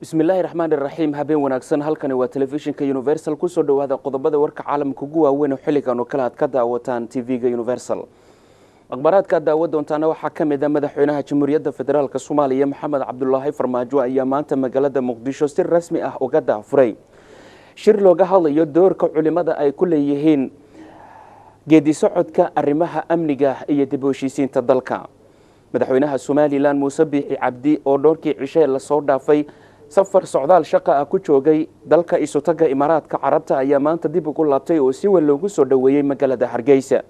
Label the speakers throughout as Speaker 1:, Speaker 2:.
Speaker 1: Bismillaahi raxmaani raxiim. Habeen wanaagsan. Halkani waa telefishinka Universal. Kusoo dhawaada qodobada warka caalamka ugu waaweyn oo xilligan oo kale aad ka daawataan TV-ga Universal. Akhbaaraadka aad daawa doontaana waxaa ka mid a: Madaxweynaha Jamhuuriyadda Federaalk Soomaaliya Maxamed Cabdulaahi Farmaajo ayaa maanta magaalada Muqdisho si rasmi ah uga daafuray shir looga hadlayo doorka culimada ay ku leeyihiin geedi socodka arrimaha amniga iyo dib u heshiisiinta dalka. Madaxweynaha Somaliland Muuse Biixi Cabdi oo dhowrkii cishe lasoo dhaafay safar socdaal shaqa ah ku joogay dalka Isutaga Imaaraadka Carabta ayaa maanta dib ugu laabtay oo si weyn loogu soo dhoweeyey magaalada Hargeysa.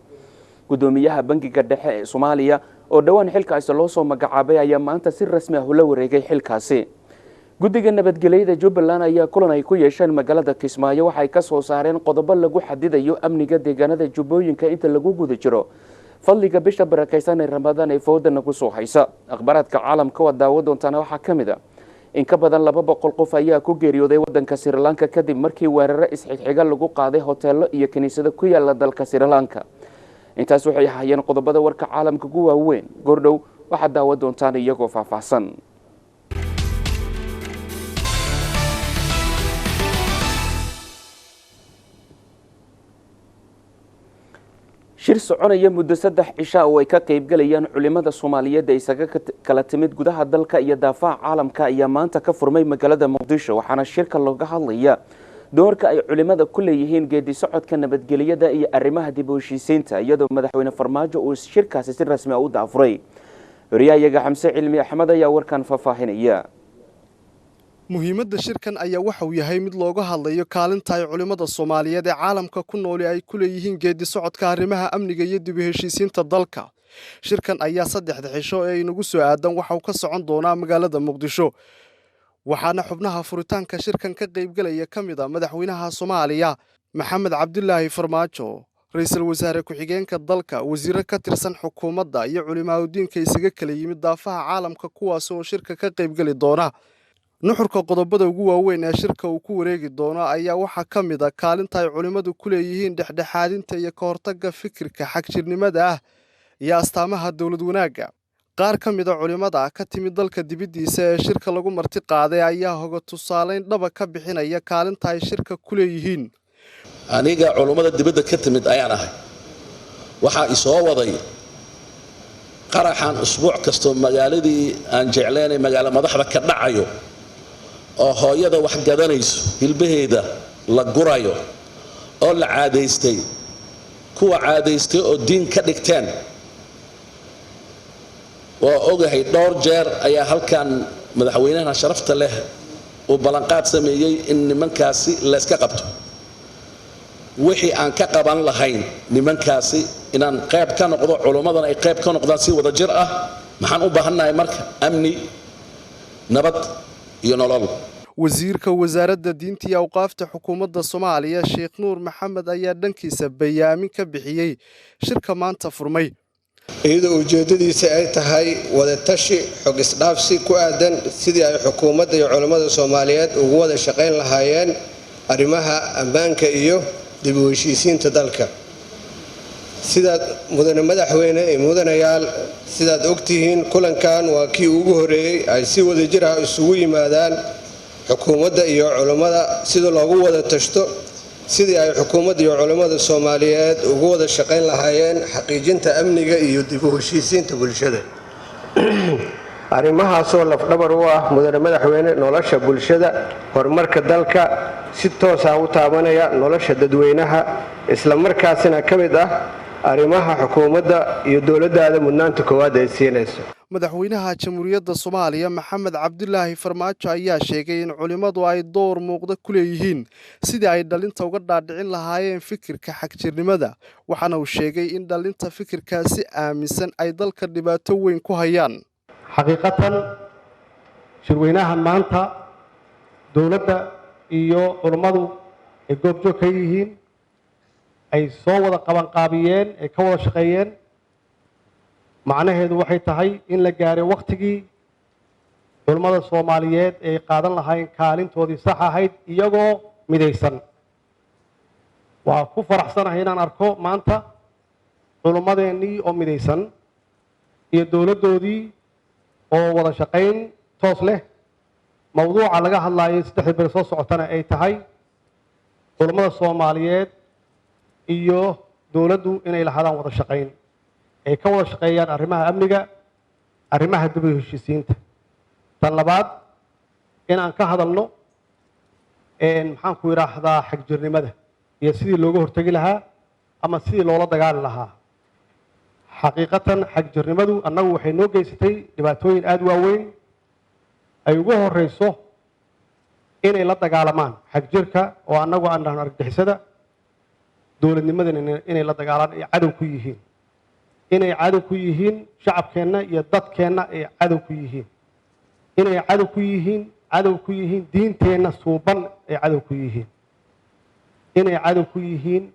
Speaker 1: Gudoomiyaha Bangiga Dhexe ee Soomaaliya oo dhowaan xilkaasi loo soo magacaabay ayaa maanta si rasmi ah ula wareegay xilkaasi. Guddiga nabadgelyada Jubbaland ayaa kulan ay ku yeesheen magaalada Kismaayo waxay ka soo saareen qodobo lagu xadidayo amniga deegaanada Jubbooyinka inta lagu guda jiro fadliga bisha barakaysan ee Ramadaan ee foodana ku soo haysa. Akhbaaraadka caalamka waa daawo doontaana waxaa ka mid a: in ka badan 200 qof ayaa ku geeriyooday wadanka Sri Lanka kadib markii weeraro isxigxiga lagu qaaday hoteelo iyo kiniisado ku yaala dalka Sri Lanka. Intaas waxay ahaayeen qodobada warka caalamka ugu waaweyn. Goordhow waxaad daawo doontaan iyagoo faahfaahsan. Shir soconaya muddo 3 cisha oo ay ka qaybgalayaan culimada Soomaaliyeed ee isaga kala timid gudaha dalka iyo daafaha caalamka ayaa maanta ka furmay magaalada Muqdisho, waxaana shirka looga hadlaya doorka ay culimada ku leeyihiin geedi socodka nabadgelyada iyo arrimaha dib u heshiisiinta, iyadoo Madaxweyne Farmaajo uu shirkaasi si rasmi ah u daafuray. Wariyahayaga Xamse Cilmi Axmed ayaa warkan faahfaahinaya.
Speaker 2: Muhiimadda shirkan ayaa waxauu yahay mid looga hadlayo kaalinta ay culimmada Soomaaliyeed ee caalamka ku nooli ay ku leeyihiin geedi socodka arrimaha amniga iyo dib u heshiisiinta dalka. Shirkan ayaa saddexda xisho ee inagu soo aadan waxauu ka socon doonaa magaalada Muqdisho, waxaana xubnaha furitaanka shirkan ka qaybgelaya ka mid a Madaxweynaha Soomaaliya Maxamed Cabdilaahi Farmaajo, ra-iisul wasaare ku-xigeenka dalka, wasiiro ka tirsan xukuumadda iyo culimaadudiinka isaga kala yimid daafaha caalamka, kuwaas oo shirka ka qaybgeli doona. Nuxurka qodobada ugu waaweyn ee shirka uu ku wareegi doono ayaa waxaa ka mid a kaalinta ay culimmadu ku leeyihiin dhexdhexaadinta iyo ka hortagga fikirka xagjirnimada ah iyo astaamaha dowlad wanaagga. Qaar ka mid a culimmada ka timid dalka dibiddiisa ee shirka lagu marti qaaday ayaa hoga tusaalayn dhaba ka bixinaya kaalinta ay shirka ku leeyihiin.
Speaker 3: Aniga culummada dibadda ka timid ayaan ahay. Waxaa isoo waday qaraxan usbuuc kastoo magaaladii aan jeclaynay, magaalo madaxda ka dhacayo, oo hooyada wax gadanayso hilbaheeda la gurayo, oo la caadaystay, kuwa caadaystay oo diin ka dhigteen. Waa ogahay, dhowr jeer ayaa halkan madaxweynaha sharafta leh uu ballanqaad sameeyey in nimankaasi layska qabto. Wixii aan ka qaban lahayn nimankaasi inaan qayb ka noqdo, culummadana ay qayb ka noqdaan si wada jir ah. Maxaan u baahannahay marka? Amni, nabad iyo nolol.
Speaker 2: Wasiirka Wasaaradda Diinta iyo Awqaafta xukuumadda Soomaaliya Sheekh Nuur Maxamed ayaa dhankiisa bayaamin ka bixiyey shirka maanta furmay.
Speaker 4: Iyadoo ujeedadiisa ay tahay wadatashi, xog isdhaafsi ku aadan sidii ay xukuumadda iyo culammada Soomaaliyeed ugu wada shaqayn lahaayeen arrimaha ammaanka iyo dib u heshiisiinta dalka. Sidaad, mudane madaxweyne iyo mudanayaal, sidaad ogtihiin, kulankan waa kii ugu horeeyey ay si wadajir ah isugu yimaadaan xukuumadda iyo culammada, sida loogu wada tashto sidii ay xukuumadda iyo culammada Soomaaliyeed ugu wada shaqayn lahaayeen xaqiijinta amniga iyo dib u heshiisiinta bulshada, arrimahaasoo lafdhabar u ah, mudane madaxweyne, nolosha bulshada, horumarka dalka, si toosa u taabanaya nolosha dadweynaha, isla markaasina ka mid ah arrimaha xukuumadda iyo dowladdaada mudnaanta koowaad ay siinayso.
Speaker 2: Madaxweynaha Jamhuuriyadda Soomaaliya Maxamed Cabdilaahi Farmaajo ayaa sheegay in culimmadu ay door muuqda ku leeyihiin sidii ay dhalinta uga dhaadhicin lahaayeen fikirka xagjirnimada, waxaana uu sheegay in dhalinta fikirkaasi aaminsan ay dalka dhibaato weyn ku hayaan.
Speaker 5: Xaqiiqatan, shirweynahan maanta dowladda iyo culummadu ay goobjoog ka yihiin, ay soo wada qabanqaabiyeen, ay ka wada shaqeeyeen, macnaheedu waxay tahay in la gaaray wakhtigii culummada Soomaaliyeed ay qaadan lahayn kaalintoodii sax ahayd iyagoo midaysan. Waa ku faraxsanahay inaan arko maanta culummadeennii oo midaysan iyo dowladdoodii oo wada shaqayn toos leh. Mowduuca laga hadlaayay 3da beri soo socotana ay tahay culammada Soomaaliyeed iyo dowladdu inay lahaadaan wada shaqayn, ay ka wada shaqeeyaan arrimaha amniga, arrimaha dib u heshiisiinta. Tan labaad, inaan ka hadalno, maxaan ku yidhaahdaa, xagjirnimada iyo sidii looga hortegi lahaa ama sidii loola dagaali lahaa. Xaqiiqatan, xagjirnimadu annagu waxay noo geysatay dhibaatooyin aada waaweyn, ay ugu horeyso inay la dagaalamaan xagjirka oo annagu aan dhahno argagixisada, dowladnimadana inay la dagaalaan, ay cadow ku yihiin, inay cadow ku yihiin shacabkeenna iyo dadkeenna, ay cadow ku yihiin, inay cadow ku yihiin diinteenna suuban, ay cadow ku yihiin, inay cadow ku yihiin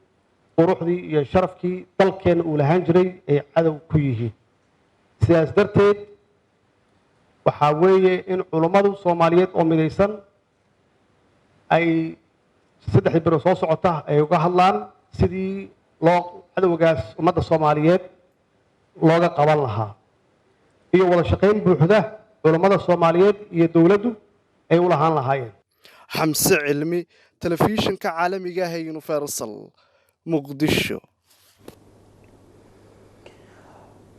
Speaker 5: quruxdii iyo sharafkii dalkeenna uu lahaan jiray ay cadow ku yihiin. Sidaas darteed, waxaa weeye in culummadu Soomaaliyeed oo midaysan ay 3dii bero soo socota ay uga hadlaan sidii loo cadowgaas ummadda Soomaaliyeed looga qaban lahaa, iyo wada shaqayn buuxda culummada Soomaaliyeed iyo dowladdu ay u lahaan lahaayeen.
Speaker 2: Xamse Cilmi, telefishinka caalamiga ah ee Universal, Muqdisho.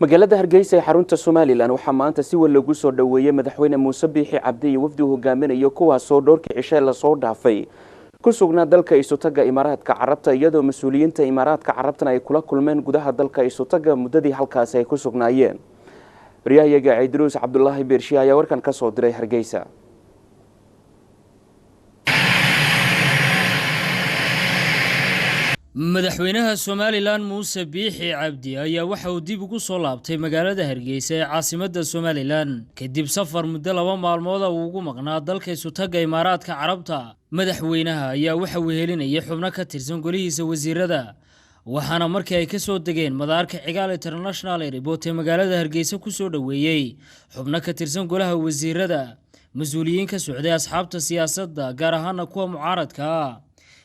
Speaker 1: Magaalada Hargeysa ee xarunta Somalilan waxaa maanta si weyn lagu soo dhoweeyey Madaxweyne Muuse Biixi Cabdi iyo wafdi uu hogaaminayo, kuwaasoo dhowrkii cishe lasoo dhaafay ku sugnaa dalka Isutaga Imaaraadka Carabta, iyadoo mas-uuliyiinta Imaaraadka Carabtana ay kula kulmeen gudaha dalka Isutaga muddadii halkaasi ay ku sugnaayeen. Waryahayaga Ciidruus Cabdulaahi Beershiye ayaa warkan ka soo diray Hargeysa.
Speaker 6: Madaxweynaha Somalilan Muuse Biixi Cabdi ayaa waxa uu dib ugu soo laabtay magaalada Hargeysa ee caasimadda Somalilan kadib safar muddo 2 maalmooda uu ugu maqnaa dalka Isutaga Imaaraadka Carabta. Madaxweynaha ayaa waxa uu helinayay xubno ka tirsan golihiisa wasiirada, waxaana markii ay ka soo degeen madaarka Cigaal International Airport ee magaalada Hargeysa ku soo dhoweeyey xubno ka tirsan golaha wasiirada, mas-uuliyiin ka socday asxaabta siyaasadda, gaar ahaana kuwa mucaaradka ah,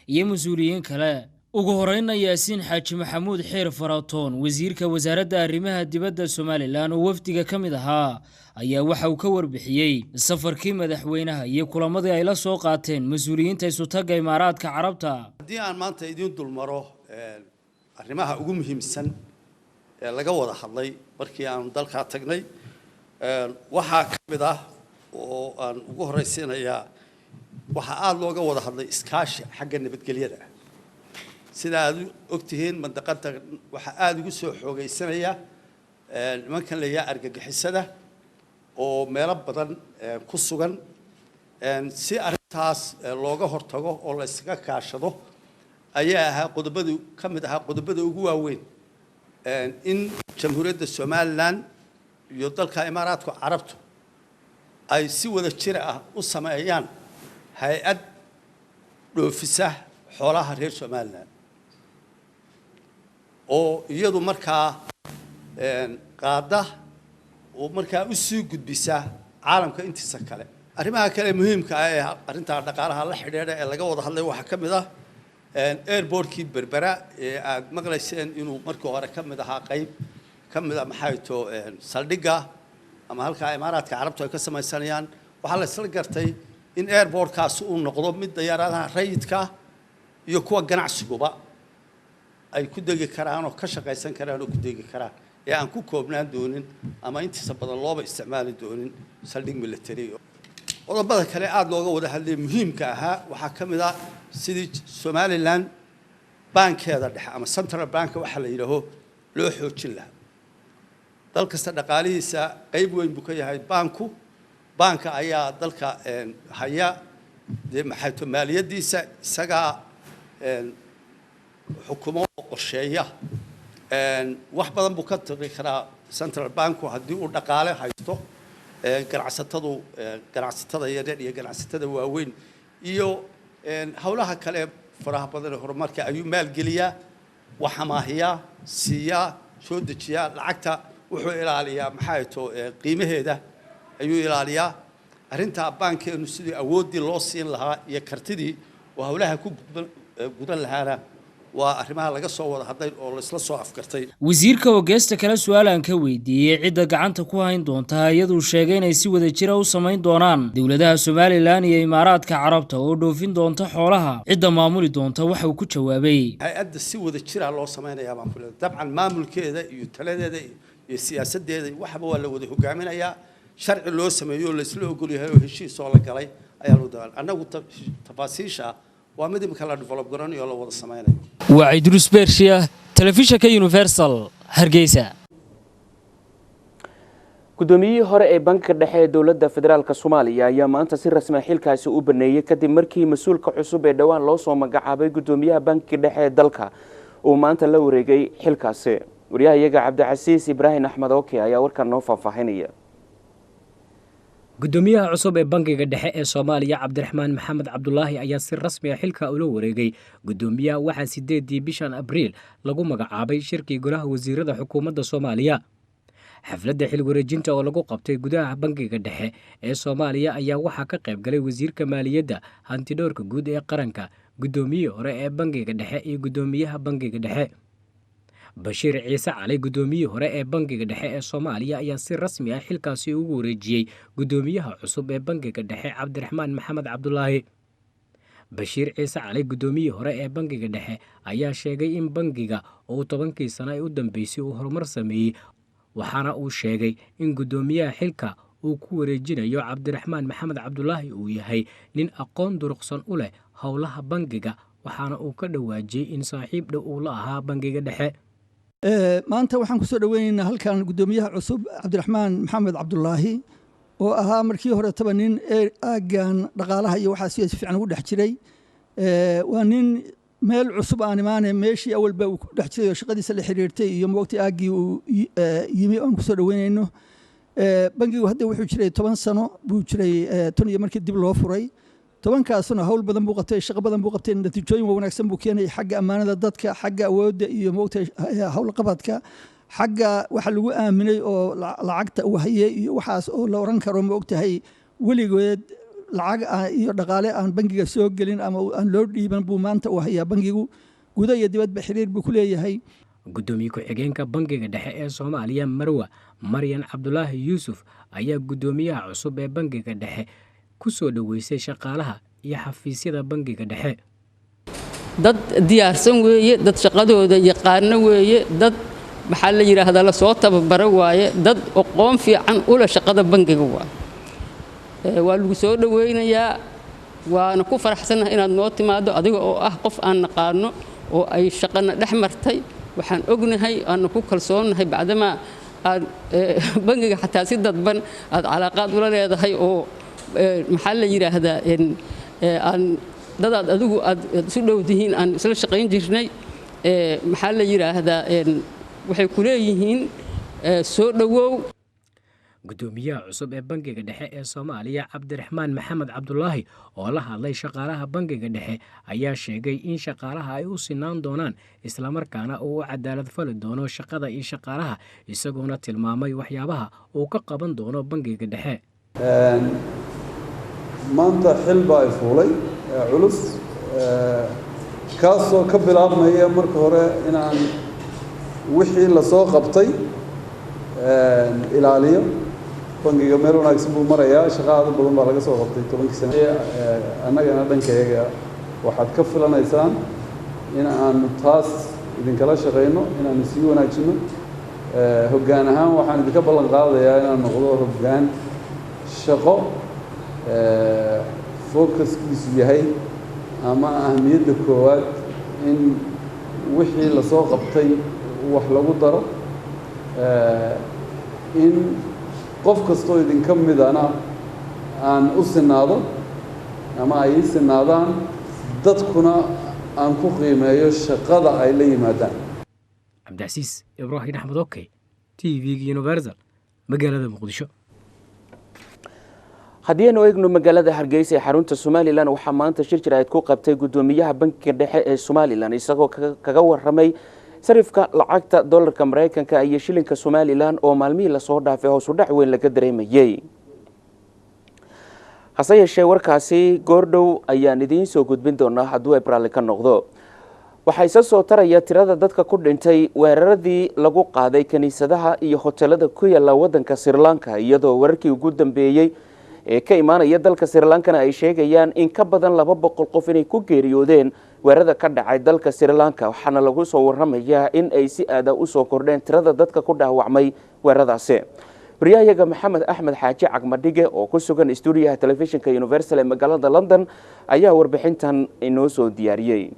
Speaker 6: iyo mas-uuliyiin kale. Ugu horeyna, Yaasiin Xaaji Maxamuud Xeer Faratoon, wasiirka wasaaradda arrimaha dibadda Somalilan oo wafdiga ka mid ahaa, ayaa waxa uu ka warbixiyey safarkii madaxweynaha iyo kulamadii ay la soo qaateen mas-uuliyiinta Isutaga Imaaraadka Carabta.
Speaker 7: Haddii aan maanta idiin dulmaro arrimaha ugu muhiimsan ee laga wada hadlay markii aanu dalkaa tagnay, waxaa ka mid ah oo aan ugu horraysiinayaa, waxaa aada looga wada hadlay iskaashi xagga nabadgelyada. Sida aad u ogtihiin, mandaqada waxaa aada ugu soo xoogaysanaya nimankan la yahaa argagixisada oo meelo badan ku sugan. Si arrintaas looga hortago oo la iskaga kaashado ayaa ahaa qodobadu ka mid ahaa qodobada ugu waaweyn in Jamhuuriyadda Somalilan iyo dalka Imaaraadka Carabtu ay si wada jir ah u sameeyaan hay-ad dhoofisa xoolaha reer Somalilan, oo iyadu markaa qaada oo markaa u sii gudbisa caalamka intiisa kale. Arrimaha kale muhiimka ah ee arrintaa dhaqaalaha la xidhiidha ee laga wada hadlay waxaa ka mid ah airportkii Berbera ee aad maqlayseen inuu markii hore ka mid ahaa qayb ka mid a, maxay to, saldhigga ama halkaa Imaaraadka Carabtu ay ka samaysanayaan. Waxaa la isla gartay in airportkaasi uu noqdo mid diyaaradaha rayidka iyo kuwa ganacsiguba ay ku degi karaan oo ka shaqaysan karaan oo ku degi karaan, ee aan ku koobnaan doonin ama intiisa badan looba isticmaali doonin saldhig military. Qodobada kale aada looga wada hadlayay muhiimka ahaa waxaa ka mid ah sidii Somalilan baankeeda dhexe ama central bank waxaa la yidhaaho loo xoojin lahaa. Dal kasta dhaqaalihiisa qayb weyn buu ka yahay baanku. Baanka ayaa dalka haya dee, maxay to, maaliyaddiisa isagaa xukumo oo qorsheeya. Wax badan buu ka taqi karaa central banku haddii uu dhaqaale haysto. Ganacsatadu, ganacsatada yaryar iyo ganacsatada waaweyn iyo howlaha kale faraha badan ee horumarka ayuu maalgeliyaa, wax amaahiyaa, siiyaa, soo dejiyaa lacagta, wuxuu ilaaliyaa, maxay to, qiimaheeda ayuu ilaaliyaa. Arrintaa baankeenu sidii awooddii loo siin lahaa iyo kartidii oo howlaha ku gudan lahaana Waa arrimaha laga soo wada hadlay oo laisla soo afgartay.
Speaker 6: Wasiirka oo geesta kale su-aalaan ka weydiiyey cidda gacanta ku hayn doonta, iyaduu sheegay inay si wada jira u samayn doonaan dowladaha Somalilan iyo Imaaraadka Carabta oo dhoofin doonta xoolaha, cidda maamuli doonta, waxa uu ku jawaabay:
Speaker 7: Hay-adda si wada jira loo samaynayaa baan ku leedahay. Dabcan maamulkeeda iyo taladeeda iyo siyaasadeeda waxba waa la wada hogaaminayaa. Sharci loo sameeyo oo laisla ogol yahay oo heshiis oo la galay ayaa lagu dagaal. Annagu tafaasiisha waa mid imika la develop garanayo oo la wada samaynayo.
Speaker 6: Waa Cidruus Bershiya, telefishanka Universal, Hargeysa.
Speaker 1: Guddoomiyihii hore ee Bankiga Dhexe ee dowladda federaalka Soomaaliya ayaa maanta si rasmi xilkaasi u baneeyey, kadib markii mas-uulka cusub ee dhowaan loo soo magacaabay guddoomiyaha Bankiga Dhexe ee dalka uu maanta la wareegay xilkaasi. Wariyaha iyaga Cabdicasiis Ibraahim Axmed Oke ayaa warkan noo faahfaahinaya.
Speaker 8: Guddoomiyaha cusub ee Bangiga Dhexe ee Soomaaliya, Cabdiraxmaan Maxamed Cabdulaahi, ayaa si rasmi ah xilka ula wareegay guddoomiyaha. Waxaa 8-dii bishan Abriil lagu magacaabay shirkii golaha wasiirada xukuumadda Soomaaliya. Xafladda xil wareejinta oo lagu qabtay gudaha Bangiga Dhexe ee Soomaaliya ayaa waxaa ka qayb galay wasiirka maaliyadda, hantidhowrka guud ee qaranka, guddoomiyihii hore ee Bangiga Dhexe iyo guddoomiyaha Bangiga Dhexe. Bashiir Ciise Cali, guddoomiyihii hore ee Bangiga Dhexe ee Soomaaliya, ayaa si rasmi ah xilkaasi ugu wareejiyey guddoomiyaha cusub ee Bangiga Dhexe, Cabdiraxmaan Maxamed Cabdulaahi. Bashiir Ciise Cali, guddoomiyihii hore ee Bangiga Dhexe, ayaa sheegay in bangiga uu 10-kii sano ee u dambeysay uu horumar sameeyey, waxaana uu sheegay in guddoomiyaha xilka uu ku wareejinayo, Cabdiraxmaan Maxamed Cabdulaahi, uu yahay nin aqoon duruqsan u leh howlaha bangiga, waxaana uu ka dhawaajiyey in saaxiib dhow uu la ahaa Bangiga Dhexe.
Speaker 9: Maanta waxaan kusoo dhoweynaynaa halkan guddoomiyaha cusub, Cabdiraxmaan Maxamed Cabdulaahi, oo ahaa markii hore taba nin aaggan dhaqaalaha iyo waxaas si fiican ugu dhex jiray. Waa nin meel cusub aan imaane, meeshii awalba uu ku dhex jiray oo shaqadiisa la xiriirtay iyo moogta aaggii uu yimi aan kusoo dhoweynayno. Bangigu hadda wuxuu jiray 10 sano buu jiray, tan iyo markii dib loo furay. 10-kaasna hawl badan buu qabtay, shaqo badan buu qabtay, natiijooyin wanaagsan buu keenay xagga ammaanada dadka, xagga awoodda iyo moogta howlqabadka, xagga waxa lagu aaminay oo lacagta uu hayay iyo waxaas oo la oran karo maogtahay weligood lacag iyo dhaqaale aan bangiga soo gelin ama aan loo dhiiban buu maanta uu hayaa. Bangigu guda iyo dibadba xiriir buu ku leeyahay.
Speaker 8: Guddoomiye ku-xigeenka Bangiga Dhexe ee Soomaaliya, Marwa Maryan Cabdulaahi Yuusuf, ayaa guddoomiyaha cusub ee Bangiga Dhexe ku soo dhoweysay shaqaalaha iyo xafiisyada Bangiga Dhexe.
Speaker 10: Dad diyaarsan weeye, dad shaqadooda yaqaano weeye, dad maxaa la yidhaahdaa lasoo tababaro waaye, dad aqoon fiican ula shaqada bangiga waaye. Waa lagu soo dhoweynayaa, waana ku faraxsannahay inaad noo timaado, adiga oo ah qof aan naqaano oo ay shaqana dhex martay. Waxaan ognahay, aana ku kalsoonnahay, bacdamaa aad bangiga xataa si dadban aad calaaqaad ula leedahay oo maxaa la yidhaahdaa aan dadaad adigu aad isu dhow tihiin aan isla shaqayn jirnay, maxaa la yidhaahdaa waxay ku leeyihiin soo dhowow.
Speaker 8: Guddoomiyaha cusub ee Bangiga Dhexe ee Soomaaliya, Cabdiraxmaan Maxamed Cabdulaahi, oo la hadlay shaqaalaha Bangiga Dhexe, ayaa sheegay in shaqaalaha ay u sinaan doonaan, islamarkaana uu u cadaalad fali doono shaqada iyo shaqaalaha, isagoona tilmaamay waxyaabaha uu ka qaban doono Bangiga Dhexe.
Speaker 11: Maanta xil baa i fuulay culus, kaasoo ka bilaabmaya marka hore inaan wixii lasoo qabtay ilaaliyo. Bangiga meel wanaagsan buu marayaa, shaqa aad u badan baa laga soo qabtay 10-kii sane. Annagana dhankayaga waxaad ka filanaysaan in aanu taas idinkala shaqayno, inaanu sii wanaajino. Hoggaan ahaan waxaan idinka ballan qaadayaa inaan noqdo hoggaan shaqo, focuskiisu yahay ama ahamiyadda koowaad in wixii lasoo qabtay wax lagu daro, in qof kastoo idinka midana aan u sinaado ama ay ii sinaadaan, dadkuna aan ku qiimeeyo shaqada ay la yimaadaan.
Speaker 8: Cabdicasiis Ibraahim Axmed, Okey, TV-ga Universal, magaalada Muqdisho.
Speaker 1: Haddii aynu eegno magaalada Hargeysa ee xarunta Somalilan, waxaa maanta shir jaraa'id ku qabtay guddoomiyaha Bankiga Dhexe ee Somalilan, isagoo kaga waramay sarifka lacagta dollarka Maraykanka iyo shilinka Somalilan oo maalmihii lasoo dhaafay hoos u dhac weyn laga dareemayey. Hase yeeshee warkaasi goordhow ayaan idiin soo gudbin doonaa hadduu Ebraale ka noqdo. Waxaa isa soo taraya tirada dadka ku dhintay weeraradii lagu qaaday kiniisadaha iyo hoteelada ku yaala wadanka Sri Lanka, iyadoo wararkii ugu dambeeyey ee ka imaanaya dalka Sri Lankana ay sheegayaan in ka badan 200 qof inay ku geeriyoodeen weerarada ka dhacay dalka Sri Lanka. Waxaana lagu soo waramayaa in ay si aada u soo kordheen tirada dadka ku dhaawacmay weeraradaasi. Wariyahayaga Maxamed Axmed Xaaji Cagmadhige oo ku sugan stuudiyaha telefishinka Universal ee magaalada London ayaa warbixintan inoo soo diyaariyey.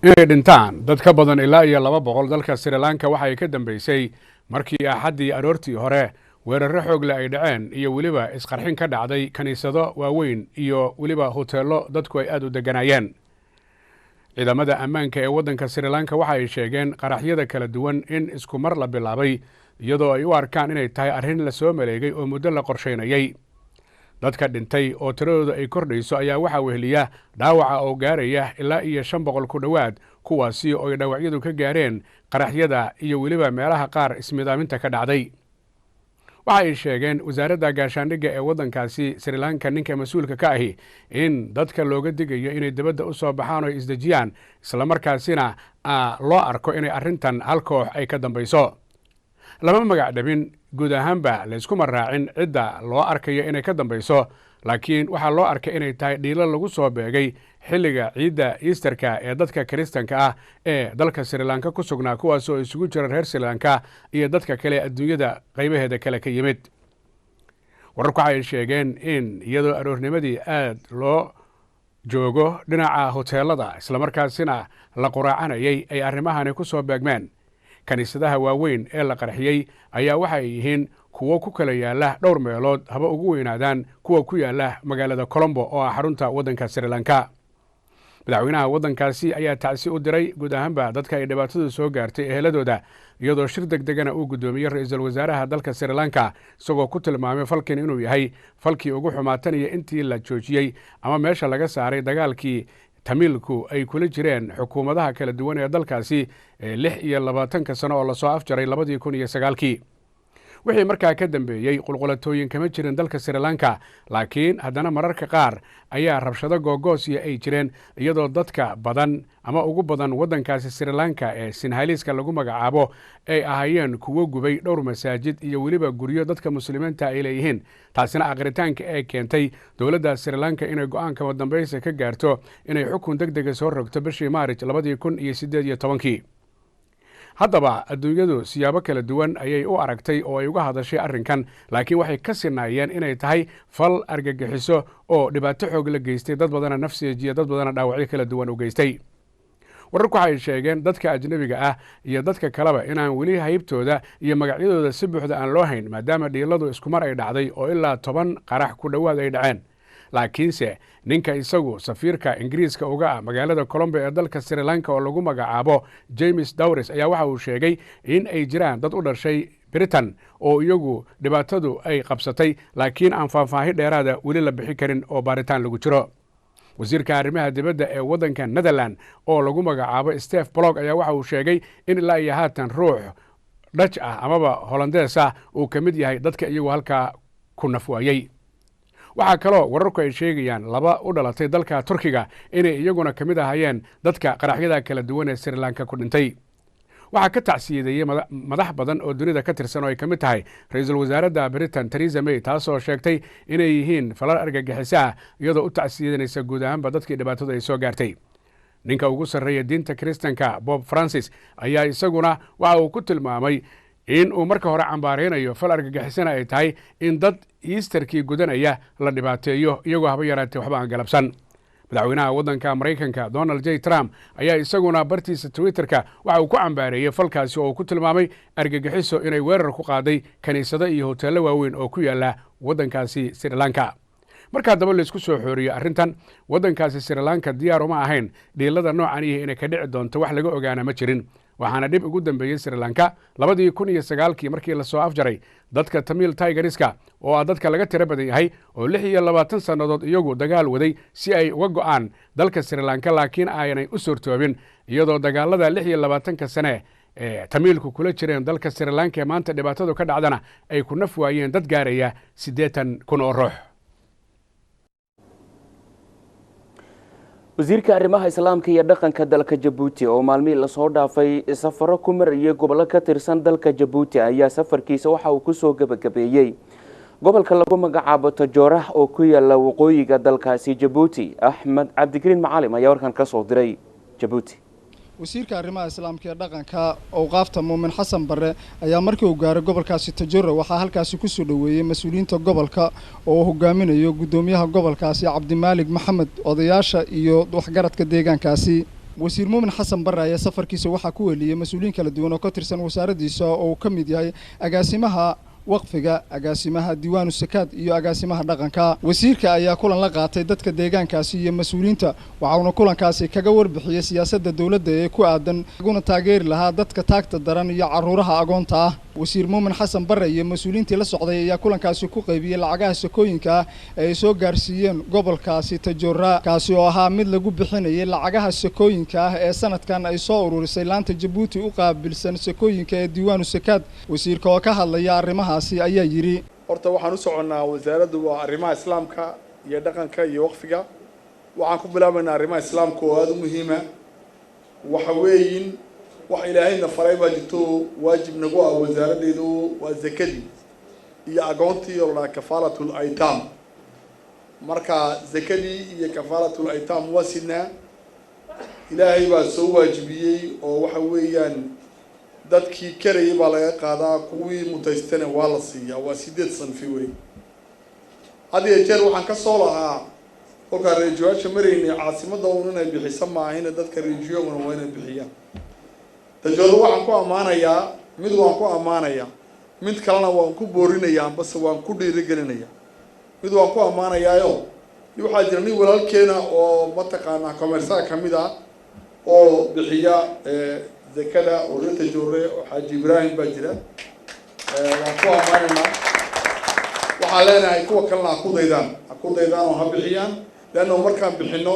Speaker 12: Inay dhintaan dad ka badan ilaa iyo 200 dalka Sri Lanka waxay ka dambeysay markii Axaddii aroortii hore weerarro xoogle ay dhaceen iyo weliba isqarxin ka dhacday kiniisado waaweyn iyo weliba hoteello dadku ay aada u degganaayeen. Ciidamada ammaanka ee waddanka Sri Lanka waxa ay sheegeen qaraxyada kala duwan in isku mar la bilaabay, iyadoo ay u arkaan inay tahay arrin lasoo maleegay oo muddo la qorshaynayay. Dadka dhintay oo tiradooda ay kordhayso ayaa waxaa weheliya dhaawaca oo gaaraya ilaa iyo 500 ku dhowaad, kuwaasi oo ay dhaawacyadu ka gaareen qaraxyada iyo weliba meelaha qaar ismidaaminta ka dhacday. Waxa ay sheegeen wasaaradda gaashaandhigga ee waddankaasi Sri Lanka, ninka mas-uulka ka ahi, in dadka looga digayo inay dibadda u soo baxaan oo ay isdejiyaan, islamarkaasina loo arko inay arrintan hal koox ay ka dambayso. Lama magac dhabin guud ahaanba, layskuma raacin cidda loo arkayo inay ka dambayso, laakiin waxaa loo arkay inay tahay dhiilo lagu soo beegay xilliga ciidda Easterka ee dadka Kiristanka ah ee dalka Sri Lanka ku sugnaa, kuwaasoo isugu jira reer Sri Lanka iyo dadka kale adduunyada qaybaheeda kale ka yimid. Wararku waxay sheegeen in iyadoo aroornimadii aad loo joogo dhinaca hoteelada, islamarkaasina la quraacanayay, ay arrimahani ku soo beegmeen. Kiniisadaha waaweyn ee la qarxiyey ayaa waxay yihiin kuwo ku kala yaala dhowr meelood, haba ugu weynaadaan kuwa ku yaala magaalada Colombo oo ah xarunta waddanka Sri Lanka. Madaxweynaha waddankaasi ayaa tacsi u diray guud ahaanba dadka ay dhibaatadu soo gaartay eheladooda, iyadoo shir deg degana uu guddoomiyey ra-iisul wasaaraha dalka Sri Lanka, isagoo ku tilmaamay falkan inuu yahay falkii ugu xumaataniyo intii la joojiyey ama meesha laga saaray dagaalkii Tamiilku ay kula jireen xukuumadaha kala duwan ee dalkaasi ee 26-ka sano oo lasoo afjaray 2009-kii. Wixii markaa ka dambeeyey qulqulatooyin kama jirin dalka Sri Lanka, laakiin haddana mararka qaar ayaa rabshado googoosiya ay jireen, iyadoo dadka badan ama ugu badan waddankaasi Sri Lanka ee Sinhaliiska lagu magacaabo ay ahaayeen kuwo gubay dhowr masaajid iyo weliba guryo dadka Muslimiinta ay leeyihiin, taasina aqritaanka ee keentay dowladda Sri Lanka inay go-aanka dambaysa ka gaarto inay xukun deg dega soo rogto bishii Maarij 2018-kii. Haddaba adduunyadu siyaabo kala duwan ayay u aragtay oo ay uga hadashay arrinkan, laakiin waxay ka sinaayeen inay tahay fal argagixiso oo dhibaato xoog la geystay, dad badana nafseejiya, dad badana dhaawacyo kala duwan u geystay. Wararku waxay sheegeen dadka ajnebiga ah iyo dadka kaleba inaan weli haybtooda iyo magacyadooda si buuxda aan loo hayn, maadaama dhiiladu iskumar ay dhacday oo ilaa 10 qarax ku dhowaad ay dhaceen. Laakiinse ninka isagu safiirka Ingiriiska uga ah magaalada Colombo ee dalka Sri Lanka oo lagu magacaabo James Dowris ayaa waxa uu sheegay in ay jiraan dad u dhashay Britain oo iyagu dhibaatadu ay qabsatay, laakiin aan faahfaahin dheeraada weli la bixin karin oo baaritaan lagu jiro. Wasiirka arrimaha dibadda ee waddanka Netherland oo lagu magacaabo Steph Blog ayaa waxa uu sheegay in ilaa iyo haatan ruux Dhaj ah amaba Holandees ah uu ka mid yahay dadka iyagu halkaa ku nafwaayey. Waxaa kaloo wararku ay sheegayaan laba u dhalatay dalka Turkiga inay iyaguna ka mid ahayeen dadka qaraxyada kala duwan ee Sri Lanka ku dhintay. Waxaa ka tacsiyadeeyey madax badan oo dunida ka tirsan oo ay ka mid tahay ra-iisul wasaaradda Britain Theresa May, taasoo sheegtay inay yihiin falal argagixiso ah, iyadoo u tacsiyadanaysa guud ahaanba dadkii dhibaatadu ay soo gaartay. Ninka ugu sarreeya diinta Kiristanka, Bob Francis, ayaa isaguna waxa uu ku tilmaamay in uu marka hore cambaareynayo fal argagixisana ay tahay in dad Easterkii gudanaya la dhibaateeyo iyagoo haba yaraatee waxba aan galabsan. Madaxweynaha waddanka Maraykanka Donald J Trump ayaa isaguna bartiisa Twitterka waxa uu ku cambaareeyey falkaasi oo uu ku tilmaamay argagixiso inay weerar ku qaaday kiniisado iyo hoteello waaweyn oo ku yaala waddankaasi Sri Lanka. Marka haddaba laisku soo xooriyo arrintan, waddankaasi Sri Lanka diyaar uma ahayn dhiilada noocan iyo inay ka dhici doonto, wax laga ogaana ma jirin. Waxaana dhib ugu dambeeyey Sri Lanka 2009-kii markii lasoo afjaray dadka Tamiil Tigeriska oo ah dadka laga tiro badan yahay oo 26 sannadood iyagu dagaal waday si ay uga go'aan dalka Sri Lanka, laakiin aanay u suurtoobin, iyadoo dagaalada 26-ka sane ee Tamiilku kula jireen dalka Sri Lanka ee maanta dhibaatadu ka dhacdana ay ku naf waayeen dad gaaraya 80,000 oo ruux.
Speaker 1: Wasiirka arrimaha Islaamka iyo dhaqanka dalka Jabuuti oo maalmihii lasoo dhaafay safaro ku marayay gobollo ka tirsan dalka Jabuuti ayaa safarkiisa waxa uu kusoo gebagabeeyey gobolka lagu magacaabo Tajoorah oo ku yaala waqooyiga dalkaasi Jabuuti. Axmed Cabdikariin Macalim ayaa warkan ka soo diray Jabuuti.
Speaker 13: Wasiirka arrimaha Islaamka ee dhaqanka, awqaafta, Muumin Xasan Barre ayaa markii uu gaaray gobolkaasi Tajora waxaa halkaasi kusoo dhoweeyey mas-uuliyiinta gobolka oo uu hogaaminayo guddoomiyaha gobolkaasi Cabdimaalig Maxamed, odayaasha iyo waxgaradka deegaankaasi. Wasiir Muumin Xasan Barre ayaa safarkiisa waxaa ku weliyey mas-uuliyiin kala duwan oo ka tirsan wasaaraddiisa oo uu ka mid yahay agaasimaha waqfiga, agaasimaha diiwaanu sakaad iyo agaasimaha dhaqanka. Wasiirka ayaa kulan la qaatay dadka deegaankaasi iyo mas-uuliyiinta, waxauna kulankaasi kaga warbixiyey siyaasadda dowladda ee ku aadan laguna taageeri lahaa dadka taagta daran iyo caruuraha agoonta ah. Wasiir Muumin Xasan Barre iyo mas-uuliyiintii la socday ayaa kulankaasi ku qaybiyey lacagaha sakooyinka ah ee ay soo gaarsiiyeen gobolkaasi Tajoora, kaasi oo ahaa mid lagu bixinayay lacagaha sakooyinka ah ee sanadkan ay soo ururisay laanta Jabuuti u qaabilsan sakooyinka ee diiwaanu sakaad. Wasiirka oo ka hadlaya arrimahaasi ayaa yidhi:
Speaker 14: Horta waxaan u soconnaa wasaaraddu waa arrimaha Islaamka iyo dhaqanka iyo waqfiga. Waxaan ku bilaabaynaa arrimaha Islaamka oo aada u muhiima. Waxa weeyin wax Ilaahayna faray baa jirto, waajib nagu ah wasaaraddeedu, waa zakadii iyo agoontii oo la dhaha kafaalatul aytaam. Marka zakadii iyo kafaalatul aytaam waa sidnaa, Ilaahay baa soo waajibiyey oo waxa weeyaan dadkii karayay baa laga qaadaa, kuwii mutaystana waa la siiyaa. Waa 8 sanfi wey. Had iyo jeer waxaan ka soo lahaa kolkaan reejiyaasha maraynay, caasimadda uun inay bixisa maahina, dadka reejiyoguna waa inay bixiyaan. Tajooro waxaan ku ammaanayaa, mid waan ku ammaanayaa, mid kalena waan ku boorinayaa, base waan ku dhiirigelinayaa. Mid waan ku ammaanayaayo, waxaa jira nin walaalkeena oo mataqaanaa commerçant ka mid ah oo bixiya zakada oo reer Tajoore oo Xaaji Ibraahim baa jira. Waan ku ammaanaynaa. Waxaan leenahay kuwa kalena ha ku daydaan, ha ku daydaan oo ha bixiyaan, leanna markaan bixino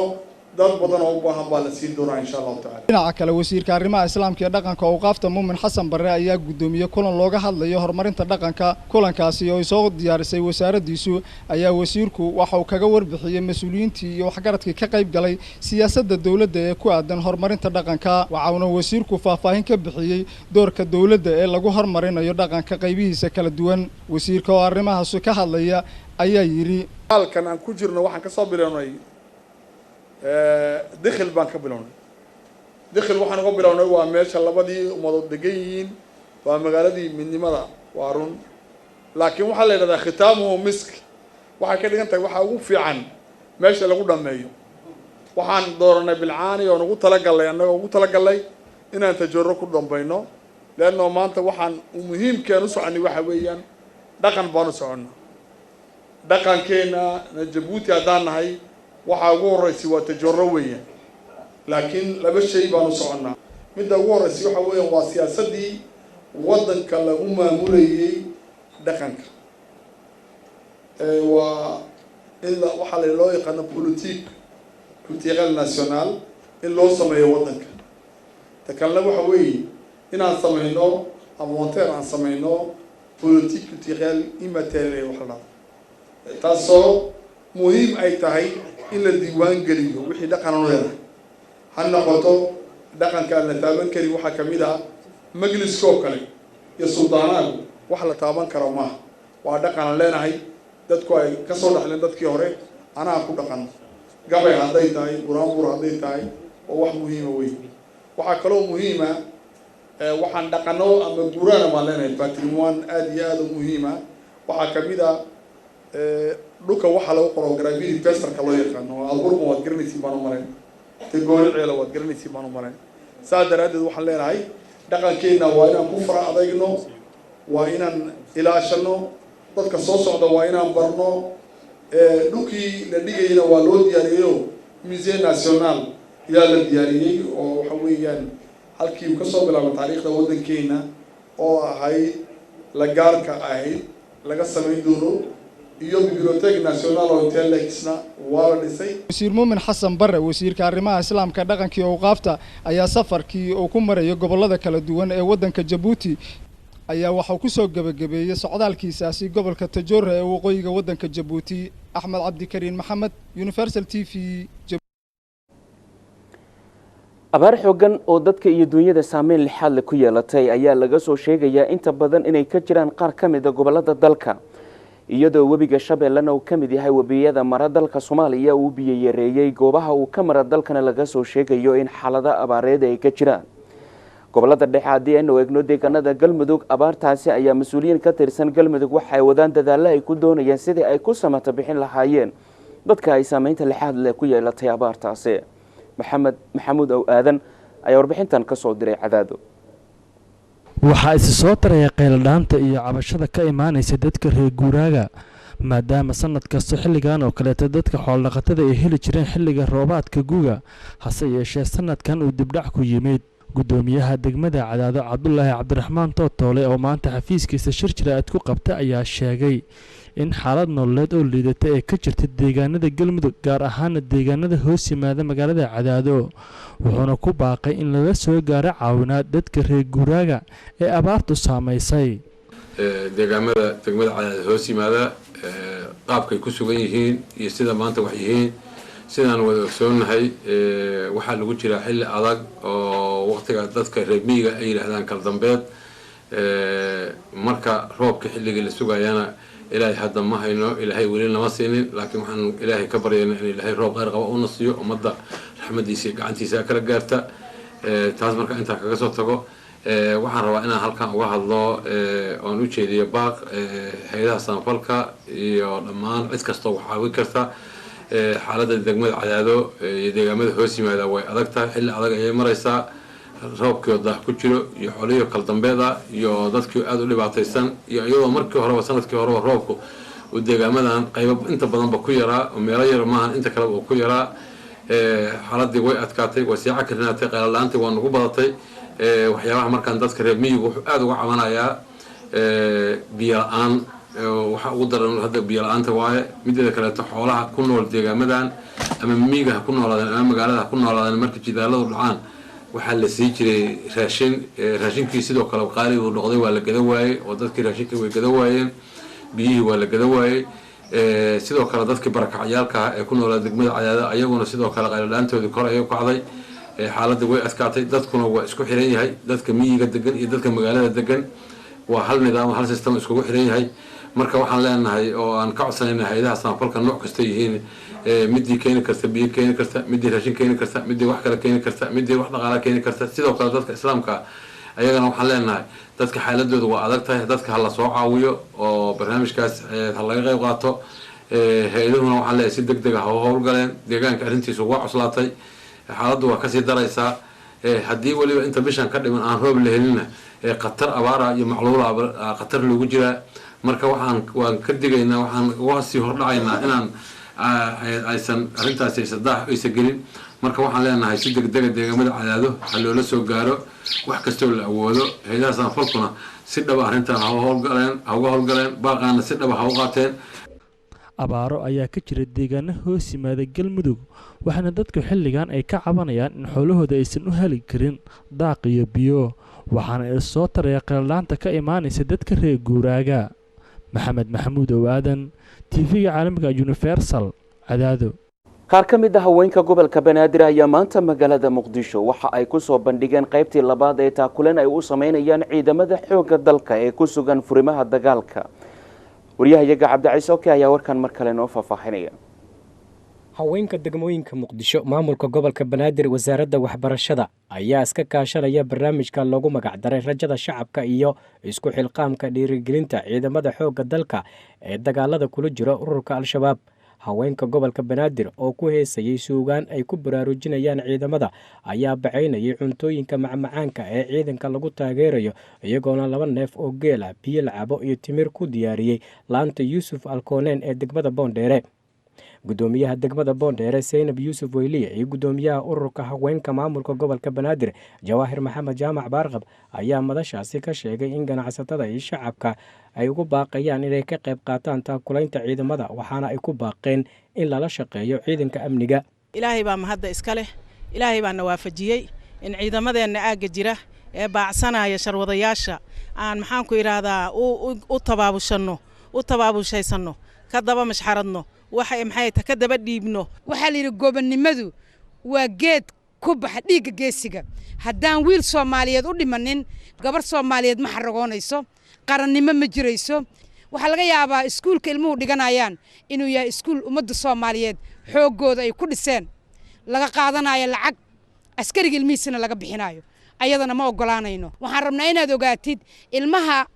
Speaker 14: dad badan oo u baahan baa la siin doonaa, insha Allahu tacala.
Speaker 13: Dhinaca kale, wasiirka arrimaha Islaamka ee dhaqanka, awqaafta, Muumin Xasan Barre ayaa guddoomiyey kulan looga hadlayo horumarinta dhaqanka. Kulankaasi oo ay soo diyaarisay wasaaraddiisu ayaa wasiirku waxa uu kaga warbixiyey mas-uuliyiintii iyo waxgaradkii ka qayb galay siyaasadda dowladda ee ku aadan horumarinta dhaqanka. Waxauna wasiirku faahfaahin ka bixiyey doorka dowladda ee lagu horumarinayo dhaqanka qaybihiisa kala duwan. Wasiirka oo arrimahaasi ka hadlaya ayaa yidhi:
Speaker 14: Halkan aan ku jirno waxaan ka soo bilownay Dikhil baan ka bilownay. Dikhil waxaan uga bilownay waa meesha labadii ummadood degan yihiin, waa magaaladii midnimada, waa run, laakiin waxaa la yidhahdaa khitaamuhu misk. Waxay ka dhigan tahay waxaa ugu fiican meesha lagu dhameeyo. Waxaan dooranay Bilcaani oon ugu talagalnay, annagoo ugu talagalnay inaan Tajooro ku dambayno, leanno maanta waxaan muhiimkeen u soconay waxa weeyaan dhaqan baan u soconnaa. Dhaqankeena na Jabuuti haddaan nahay waxaa ugu horreysay waa Tajooro weeyaan, laakiin laba shay baan u soconnaa. Midda ugu horreysay waxa weeyaan waa siyaasaddii waddanka lagu maamulayay dhaqanka, waa in la waxaa la loo yaqaano politique culturelle nationale in loo sameeyo waddanka. Ta kalena waxa weeye inaan sameyno inventaire, aan sameyno politique culturelle immatérielle wax la dhahdo, taasoo muhiim ay tahay in la diiwaan geliyo wixii dhaqan u leedahay, ha noqoto dhaqanka aan la taaban karin. Waxaa kamid ah majliskoo kale iyo suldaanaadu, wax la taaban karo maaha, waa dhaqan aan leenahay, dadku ay kasoo dhaxleen dadkii hore, anaa ku dhaqano. Gabay hadday tahay, buraanbur hadday tahay, oo wax muhiima wey. Waxaa kaloo muhiima waxaan dhaqano ama guuraana baan leenahay, patrimoine aada iyo aada u muhiima. Waxaa kamid a dhulka waxaa lagu qoro graffiti rupestre-ka loo yaqaano. Alburma waad garanaysiin baan u malayn, tegooni ceela waad garanaysiin baan u malayn. Saas daraaddeed waxaan leenahay dhaqankeenna waa inaan ku fara adayno, waa inaan ilaashano, dadka soo socda waa inaan barno. Dhulkii la dhigayna waa loo diyaariyeyo, Musée National ayaa la diyaariyey oo waxa weeyaan halkii uu kasoo bilaabay taariikhda waddankeena oo ahayd lagaarka ahayd laga samayn doono, iyo Bibliothèque Nationale oo intellectsna waa la dhisay.
Speaker 13: Wasiir Muumin Xasan Barre, wasiirka arrimaha Islaamka, dhaqankii awqaafta, ayaa safarkii uu ku marayo gobollada kala duwan ee waddanka Jabuuti ayaa waxauu ku soo gebagabeeyey socdaalkiisaasi gobolka Tajoora ee waqooyiga waddanka Jabuuti. Axmed Cabdikariin Maxamed, Universal TV.
Speaker 1: Abaar xooggan oo dadka iyo dunyada saameyn lixaad leh ku yeelatay ayaa laga soo sheegayaa inta badan inay ka jiraan qaar ka mid a gobollada dalka, iyadoo webiga Shabeellena uu ka mid yahay webiyada mara dalka Soomaaliya uu biyo yareeyey. Goobaha uu ka mara dalkana laga soo sheegayo in xaalado abaareed ay ka jiraan gobolada dhexe. Haddii aynu eegno deegaanada Galmudug, abaartaasi ayaa mas-uuliyiin ka tirsan Galmudug waxay wadaan dadaalo ay ku doonayaan sidii ay ku samata bixin lahaayeen dadka ay saameynta lixaad leh ku yeelatay abaartaasi. Maxamed Maxamuud Ow Aadan ayaa warbixintan ka soo diray Cadaado.
Speaker 15: Waxaa isi soo taraya qayladhaanta iyo cabashada ka imaanaysa dadka reer guuraaga, maadaama sanad kasta xilligan oo kaleeta dadka xoolodhaqatada ay heli jireen xilliga roobaadka guga, hase yeeshee sanadkan uu dibdhac ku yimid. Gudoomiyaha degmada Cadaado, Cabdulaahi Cabdiraxmaan Tootoole, oo maanta xafiiskiisa shir jira-aad ku qabta, ayaa sheegay in xaalad nololeed oo liidata ee ka jirta deegaanada Galmudug, gaar ahaana deegaanada hoos yimaada magaalada Cadaado, wuxuuna ku baaqay in lala soo gaaro caawinaad dadka reer guuraaga ee abaartu saamaysay.
Speaker 16: Deegaamada degmada Cadaado hoos yimaada qaabkay ku sugan yihiin iyo sida maanta wax yihiin, sidaan wada ogsoonnahay, waxaa lagu jiraa xilli adag oo waqtiga dadka reer miyiga ay yidhaahdaan kala dambeed. Marka roobka xilligii la sugayana Ilaahay hadda ma hayno, Ilaahay weli nama siinin, laakiin waxaan Ilaahay ka baryayna in Ilaahay roob kheyr qaba una siiyo, ummadda raxmadiisa iyo gacantiisa kala gaarta. Taas marka intaa kaga soo tago, waxaan rabaa inaan halkan uga hadlo oon u jeediyo baaq hay-adaha samafalka iyo dhammaan cid kastoo wax caawin karta. Xaaladda degmada Cadaado iyo deegaamada hoos yimaada way adag tahay, xilli adag ayay maraysaa. Roobkii oo daah ku jiro iyo xolihii kala dambeed ah iyo dadkii aada u dhibaataysan, iyo iyadoo markii horeba sanadkii horeba roobku uu deegaamadan qaybo inta badanba ku yaraa oo meelo yar maahan inta kaleba uu ku yaraa, xaaladii way adkaatay, way sii cakirnaatay, qaylo-la-aantii waa nagu badatay. Waxyaabaha markaan dadka reer miyigu wuxuu aada uga cabanayaa biyo la-aan. Waxa ugu daran hadda biyo la-aanta waaye. Mideeda kaleeto, xoolaha ku nool deegaamadan, ama miyiga ha ku noolaadeen ama magaalada ha ku noolaadeen, marka jidaaladu dhacaan waxaa la sii jiray raashin. Raashinkii sidoo kale qaali uu noqday, waa la gada waayey oo dadkii raashinkii way gada waayeen, biyihii waa la gada waayey. Sidoo kale dadkii barakacyaalka ah ee ku noolaa degmada Cadaada ayaguna sidoo kale qayladhaantoodii kor ayay u kacday. Xaaladda way adkaatay, dadkuna waa isku xiran yahay. Dadka miyiga degan iyo dadka magaalada degan waa hal nidaam, hal system iskugu xiran yahay. Marka waxaan leenahay oo aan ka codsanayna hay-adaha samafalka nooc kasta yihiin, midii keeni karta biyo keeni karta, midii raashin keeni karta, midii wax kale keeni karta, midii wax dhaqaala keeni karta. Sidoo kale dadka Islaamka ayagana waxaan leenahay dadka xaaladooda waa adag tahay, dadka ha la soo caawiyo oo barnaamijkaas ha laga qayb qaato. Hay-aduhuna waxaan leeyahay si deg dega ha u howlgaleen. Deegaanka arrintiisu waa cuslaatay, xaaladdu waa kasii daraysaa. Haddii weliba inta bishan ka dhiman aan roob la helinna, khatar abaara iyo macluula khatar loogu jiraa. Marka waxaan waan ka digaynaa, waxaan uga sii hordhacaynaa inaan aysan arrintaasi aysan daax aysan gelin. Marka waxaan leenahay si degdega deegaamada Cadaado ha loola soo gaaro wax kastoo la awoodo. Hay-adaha samafalkuna si dhaba arrintan ha howlgaleen, ha uga howlgaleen, baaqaana si dhaba ha u qaateen.
Speaker 15: Abaaro ayaa ka jira deegaano hoos yimaada Galmudug, waxaana dadku xilligan ay ka cabanayaan in xoolahooda aysan u heli karin daaq iyo biyo, waxaana is soo taraya qayladhaanta ka imaanaysa dadka reer guuraaga. Maxamed Maxamuud Ow Aadan, TV-ga caalamiga Universal, Cadaado.
Speaker 1: Qaar ka mid ah haweenka gobolka Banaadir ayaa maanta magaalada Muqdisho waxa ay ku soo bandhigeen qaybtii labaad ee taakuleen ay u sameynayaan ciidamada xoogga dalka ee ku sugan furimaha dagaalka. Waryahayaga Cabdiciise Oke ayaa warkan mar kale noo faahfaahinaya.
Speaker 8: Haweenka degmooyinka Muqdisho, maamulka gobolka Banaadir, wasaaradda waxbarashada ayaa iska kaashanaya barnaamijka loogu magacdaray Rajada Shacabka iyo isku xilqaamka dhiirigelinta ciidamada xoogga dalka ee dagaalada kula jira ururka Al-Shabaab. Haweenka gobolka Banaadir oo ku heesayay suugaan ay ku baraarujinayaan ciidamada ayaa bacaynayay cuntooyinka macmacaanka ee ciidanka lagu taageerayo, iyagoona 2 neef oo geela, biyo lacabo iyo timir ku diyaariyey laanta Yuusuf Alkooneen ee degmada Boondheere. Gudoomiyaha degmada Boondheere Seynab Yuusuf Weyliye iyo gudoomiyaha ururka haweenka maamulka gobolka Banaadir Jawaahir Maxamed Jaamac Baarqab ayaa madashaasi ka sheegay in ganacsatada iyo shacabka ay ugu baaqayaan inay ka qayb qaataan taakulaynta ciidamada, waxaana ay ku baaqeen in lala shaqeeyo ciidanka amniga.
Speaker 17: Ilaahay baa mahadda iska leh, Ilaahay baana waafajiyey in ciidamadeenna aagga jira ee baacsanaya sharwadayaasha aan maxaanku idhaahdaa u tabaabushanno, u tabaabushaysanno, ka daba mashxaradno, waxa maxay ta ka daba dhiibno.
Speaker 18: Waxaa la yidhi gobonnimadu waa geed Ku baxa dhiigga geesiga. Haddaan wiil Soomaaliyeed u dhimanin, gabar Soomaaliyeed ma xaragoonayso, qarannimo ma jirayso. Waxaa laga yaabaa iskuulka ilmuhu dhiganayaan inuu yahay iskuul ummadda Soomaaliyeed xooggooda ay ku dhiseen, laga qaadanayo lacag, askariga ilmihiisana laga bixinayo. Ayadana ma ogolaanayno. Waxaan rabnaa inaad ogaatid ilmaha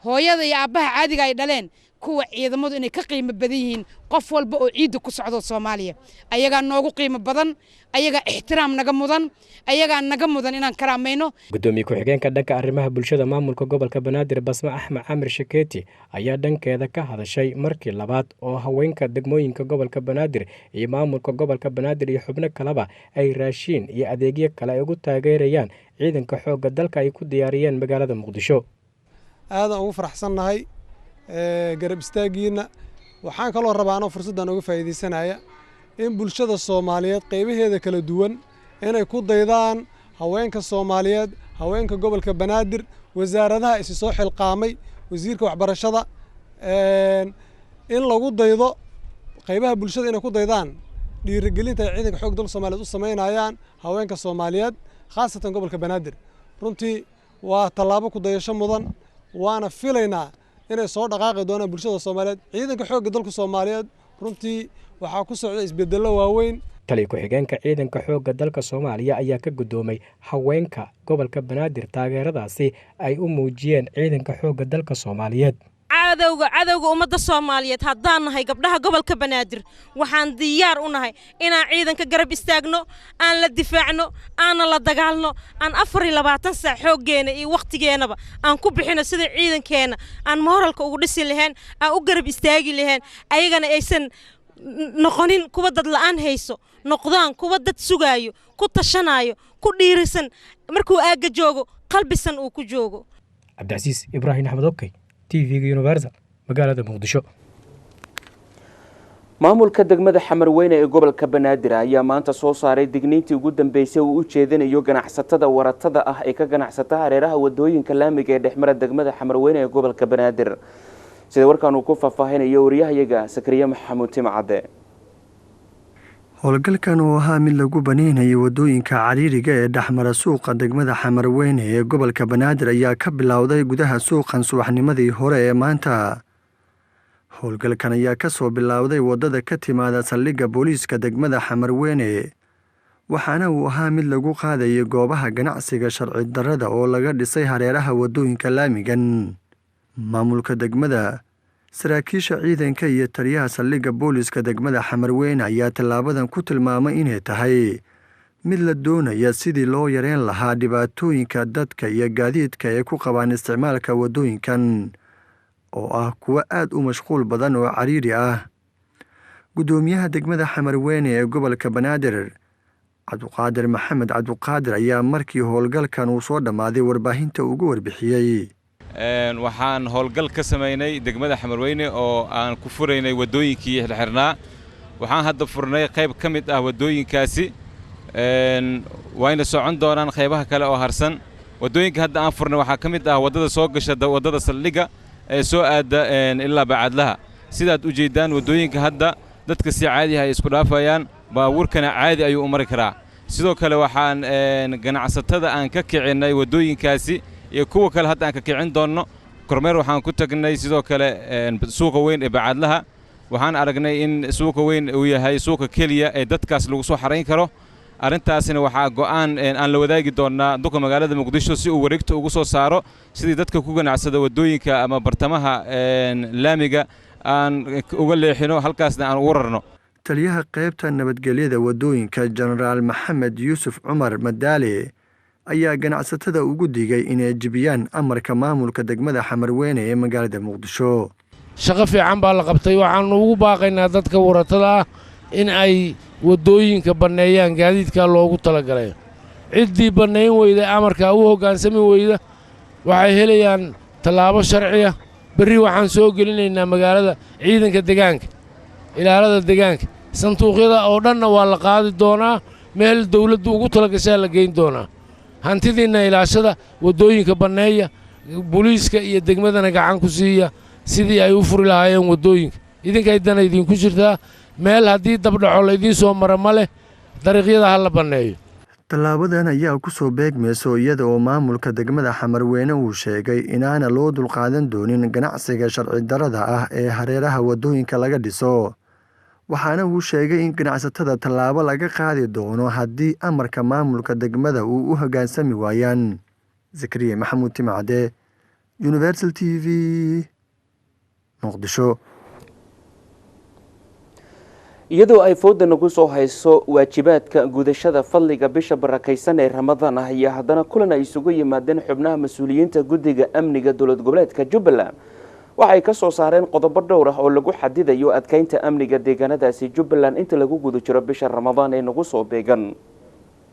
Speaker 18: hooyada iyo aabbaha caadiga ay dhaleen, kuwa ciidamadu inay ka qiimo badan yihiin qof walba oo ciidda ku socdo Soomaaliya. Ayagaa noogu qiimo badan, ayagaa ixtiraam naga mudan, ayagaa naga mudan inaan karaamayno.
Speaker 8: Gudoomiye ku-xigeenka dhanka arrimaha bulshada maamulka gobolka Banaadir, Basme Axmed Camir Shakeeti, ayaa dhankeeda ka hadashay markii labaad oo haweenka degmooyinka gobolka Banaadir iyo maamulka gobolka Banaadir iyo xubno kaleba ay raashiin iyo adeegyo kale ay ugu taageerayaan ciidanka xoogga dalka ay ku diyaariyeen magaalada Muqdisho.
Speaker 19: Aadaan ugu faraxsannahay garab istaaggiinna. Waxaan kaloo rabaa, anoo fursaddan uga faa'iidaysanaya, in bulshada Soomaaliyeed qaybaheeda kala duwan inay ku daydaan haweenka Soomaaliyeed, haweenka gobolka Banaadir, wasaaradaha isi soo xilqaamay, wasiirka waxbarashada, in lagu daydo, qaybaha bulshada inay ku daydaan dhiirigelinta ay ciidanka xoog dalka Soomaaliyeed u samaynayaan haweenka Soomaaliyeed, khaasatan gobolka Banaadir. Runtii waa tallaabo ku dayasho mudan, waana filaynaa inay soo dhaqaaqi doonaan bulshada Soomaaliyeed. Ciidanka xoogga dalka Soomaaliyeed runtii waxaa ku socda isbedello waaweyn.
Speaker 8: Taliya ku-xigeenka ciidanka xoogga dalka Soomaaliya ayaa ka guddoomay haweenka gobolka Banaadir taageeradaasi ay u muujiyeen ciidanka xoogga dalka Soomaaliyeed.
Speaker 20: Cadowga ummadda Soomaaliyeed, haddaan nahay gabdhaha gobolka Banaadir, waxaan diyaar u nahay inaan ciidanka garab istaagno, aan la difaacno, aanna la dagaalno, aan 24 saac xooggeenna iyo wakhtigeennaba aan ku bixino sida ciidankeenna aan mooralka ugu dhisi lahayn, aan u garab istaagi lahayn, ayagana aysan noqonin kuwa dad la'aan hayso, noqdaan kuwa dad sugaayo, ku tashanaayo, ku dhiirisan markuu aagga joogo, qalbisan uu ku joogo.
Speaker 8: Cabdicasiis Ibraahim Axmed Okey, TV-ga Universal, magaalada Muqdisho.
Speaker 1: Maamulka degmada Xamarweyne ee gobolka Banaadir ayaa maanta soo saaray digniintii ugu dambeysay uu u jeedinayo ganacsatada waratada ah ee ka ganacsata hareeraha wadooyinka laamiga ee dhexmara degmada Xamarweyne ee gobolka Banaadir, sida warkaan uu ku faahfaahinayo wariyahayaga Sakariye Maxamuud Timcadde.
Speaker 21: Howlgalkan oo ahaa mid lagu baneynayo wadooyinka cariiriga ee dhexmara suuqa degmada Xamarweyne ee gobolka Banaadir ayaa ka bilowday gudaha suuqan subaxnimadii hore ee maanta. Howlgalkan ayaa ka soo bilowday waddada ka timaada saldhigga booliiska degmada Xamarweyne, waxaana uu ahaa mid lagu qaadayay goobaha ganacsiga sharci darrada oo laga dhisay hareeraha wadooyinka laamigan. Maamulka degmada, saraakiisha ciidanka iyo taliyaha saldhigga booliiska degmada Xamarweyne ayaa tallaabadan ku tilmaamay inay tahay mid la doonaya sidii loo yareyn lahaa dhibaatooyinka dadka iyo gaadiidka ay ku qabaan isticmaalka waddooyinkan oo ah kuwo aad u mashquul badan oo cariiri ah. Guddoomiyaha degmada Xamarweyne ee gobolka Banaadir, Cabduqaadir Maxamed Cabduqaadir, ayaa markii howlgalkan uu soo dhammaaday warbaahinta ugu warbixiyey.
Speaker 22: Waxaan howlgal ka samaynay degmada Xamarweyne oo aan ku furaynay waddooyinkii xirxirnaa. Waxaan hadda furnay qayb ka mid ah waddooyinkaasi, wayna socon doonaan qaybaha kale oo harsan. Waddooyinka hadda aan furnay waxaa ka mid ah waddada soo gasha waddada saldhigga ee soo aadda ilaa Bacadlaha. Sidaad u jeeddaan, waddooyinka hadda dadka si caadi ah ay isku dhaafayaan, baabuurkana caadi ayuu u mari karaa. Sidoo kale waxaan ganacsatada aan ka kicinnay waddooyinkaasi iyo kuwa kale hadda aan ka kicin doonno. Kormeer waxaan ku tagnay sidoo kale suuqa weyn ee Bacadlaha. Waxaan aragnay in suuqa weyn uu yahay suuqa keliya ee dadkaas lagu soo xarayn karo. Arrintaasina waxaa go'aan aan la wadaagi doonnaa duqa magaalada Muqdisho si uu wareegta ugu soo saaro sidii dadka ku ganacsada waddooyinka ama bartamaha laamiga aan uga leexino, halkaasna aan ugu rarno.
Speaker 21: Taliyaha qaybta nabadgelyada waddooyinka, Jenaraal Maxamed Yuusuf Cumar Madaale, ayaa ganacsatada ugu digay inay jebiyaan amarka maamulka degmada Xamarweyne ee magaalada Muqdisho.
Speaker 23: Shaqo fiican baa la qabtay. Waxaannu ugu baaqaynaa dadka waratada ah in ay waddooyinka banneeyaan gaadiidka loogu talagalay. Ciddii bannayn weyda, amarkaa u hoggaansami weyda, waxay helayaan tallaabo sharciya. Berri waxaan soo gelinaynaa magaalada ciidanka degaanka, ilaalada degaanka. Sanduuqyada oo dhanna waa la qaadi doonaa, meel dawladdu ugu talagashaa la geyn doonaa. Hantidiinna ilaashada, waddooyinka banneeya, booliiska iyo degmadana gacan ku siiya sidii ay u furi lahaayeen waddooyinka. Idinkay dana idinku jirtaa. Meel haddii dabdhaco laydiin soo mara ma leh, dariiqyada ha la banneeyo.
Speaker 21: Tallaabadan ayaa kusoo beegmayso iyada oo maamulka degmada Xamarweyne uu sheegay inaana loo dulqaadan doonin ganacsiga sharci darrada ah ee hareeraha wadooyinka laga dhiso, waxaana uu sheegay in ganacsatada tallaabo laga qaadi doono haddii amarka maamulka degmada uu u hoggaansami waayaan. Zakariya Maxamuud Timacade, Universal TV, Muqdisho.
Speaker 1: Iyadoo ay fowda nagu soo hayso waajibaadka gudashada fadliga bisha barakaysan ee Ramadaan ah, iyo haddana kulan ay isugu yimaadeen xubnaha mas-uuliyiinta guddiga amniga dowlad goboleedka Jubbaland, waxay ka soo saareen qodobo dhowr ah oo lagu xadidayo adkeynta amniga deegaanadaasi Jubbaland inta lagu guda jiro bisha Ramadaan ee nagu soo beegan.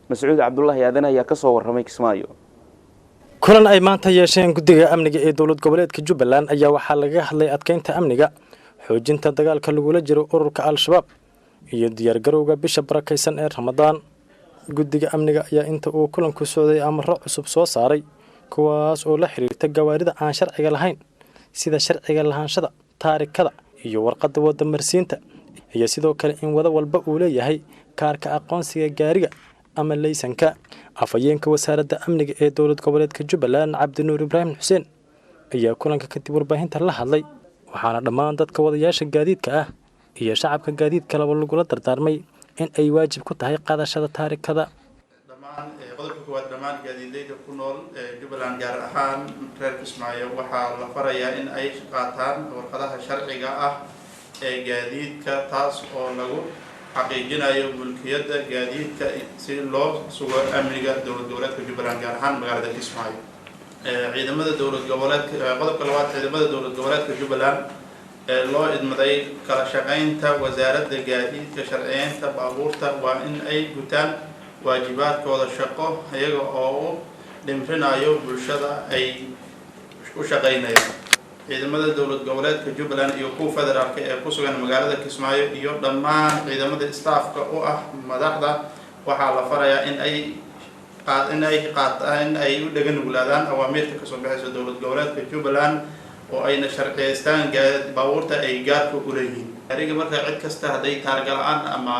Speaker 1: Mascuud Cabdulaahi Aadan ayaa ka soo warramay Kismaayo.
Speaker 3: Kulan ay maanta yeesheen guddiga amniga ee dowlad goboleedka Jubbaland ayaa waxaa lagaga hadlay adkeynta amniga, xoojinta dagaalka lagula jiro ururka Al-Shabaab iyo diyaargarowga bisha barakaysan ee Ramadaan. Guddiga amniga ayaa inta uu kulanku socday amaro cusub soo saaray, kuwaas oo la xiriirta gawaarida aan sharciga lahayn, sida sharciga lahaanshada, taarikada iyo warqadda wadamarsiinta, iyo sidoo kale in wada walba uu leeyahay kaarka aqoonsiga gaariga ama leysanka. Afhayeenka wasaaradda amniga ee dowlad goboleedka Jubbaland, Cabdinuur Ibraahim Xuseen, ayaa kulanka kadib warbaahinta la hadlay, waxaana dhammaan dadka wadayaasha gaadiidka ah iyo shacabka gaadiidka laba lagula dardaarmay in ay waajib ku tahay qaadashada taarikada.
Speaker 4: Dhammaan qodobka koowaad, dhammaan gaadiidleyda ku nool Jubbaland, gaar ahaan reer Kismaayo, waxaa la farayaa in ay qaataan warqadaha sharciga ah ee gaadiidka, taas oo lagu xaqiijinayo mulkiyadda gaadiidka si loo sugo amniga dowlad goboleedka Jubbaland, gaar ahaan magaalada Kismaayo. Ciidamada dowlad goboleedka, qodobka labaad, ciidamada dowlad goboleedka Jubbaland ee loo idmaday kala shaqaynta wasaaradda gaadiidka sharciyeynta baabuurta waa in ay gutaan waajibaadkooda shaqo iyaga oo u dhimrinayo bulshada ay u shaqaynayaan. Ciidamada dowlad goboleedka Jubbaland iyo kuwa federaalka ee ku sugan magaalada Kismaayo iyo dhammaan ciidamada staafka u ah madaxda waxaa la farayaa in ay u dhaga nuglaadaan awaamiirta kasoo baxaysa dowlad goboleedka Jubbaland oo ayna sharciyeystaan baabuurta ay gaarka u leeyihiin gaariga. Marka cid kasta hadday taarga la-aan ama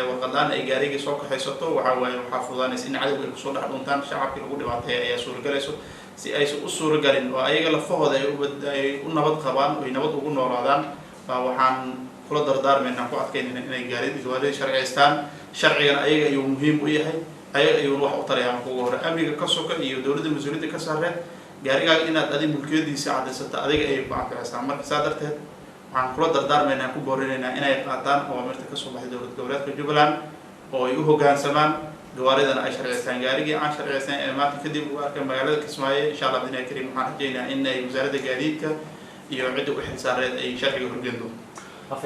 Speaker 4: warqad la-aan ay gaariga soo kaxaysato, waxaa waaye waxaa fududaanaysa in cadowga ay kusoo dhex dhuntaan, shacabkii lagu dhibaateeya ayaa suuragelayso. Si aysan u suuragalin oo ayaga lafahooda ay u nabad qabaan, oy nabad ugu noolaadaan, baa waxaan kula dardaarmayna, ku adkaynayna inay gawaarida sharciyeystaan. Sharcigana ayaga ayuu muhiim u yahay, ayaga ayuuna wax u taraya. Marka ugu hore amniga ka soka iyo dowladda mas-uuliyadda ka saareed, gaarigaaga inaad adi mulkiyadiisa cadaysato adiga ayay ku anficaysaa. Marka saa darteed waxaan kula dardaarmaynaa, ku boorinaynaa inay qaataan awaamirta kasoo baxay dowlad goboleedka Jubbaland oo ay u hoggaansamaan, gawaaridana ay sharciyeystaan. Gaarigii aan sharciyeysan ee maanta kadib u arkay magaalada Kismaayo, insha Allah bidnillahi kariim, waxaan rajaynayaa in ay wasaaradda gaadiidka iyo cidda u xilsaareed ay sharciga horgeyn doonto.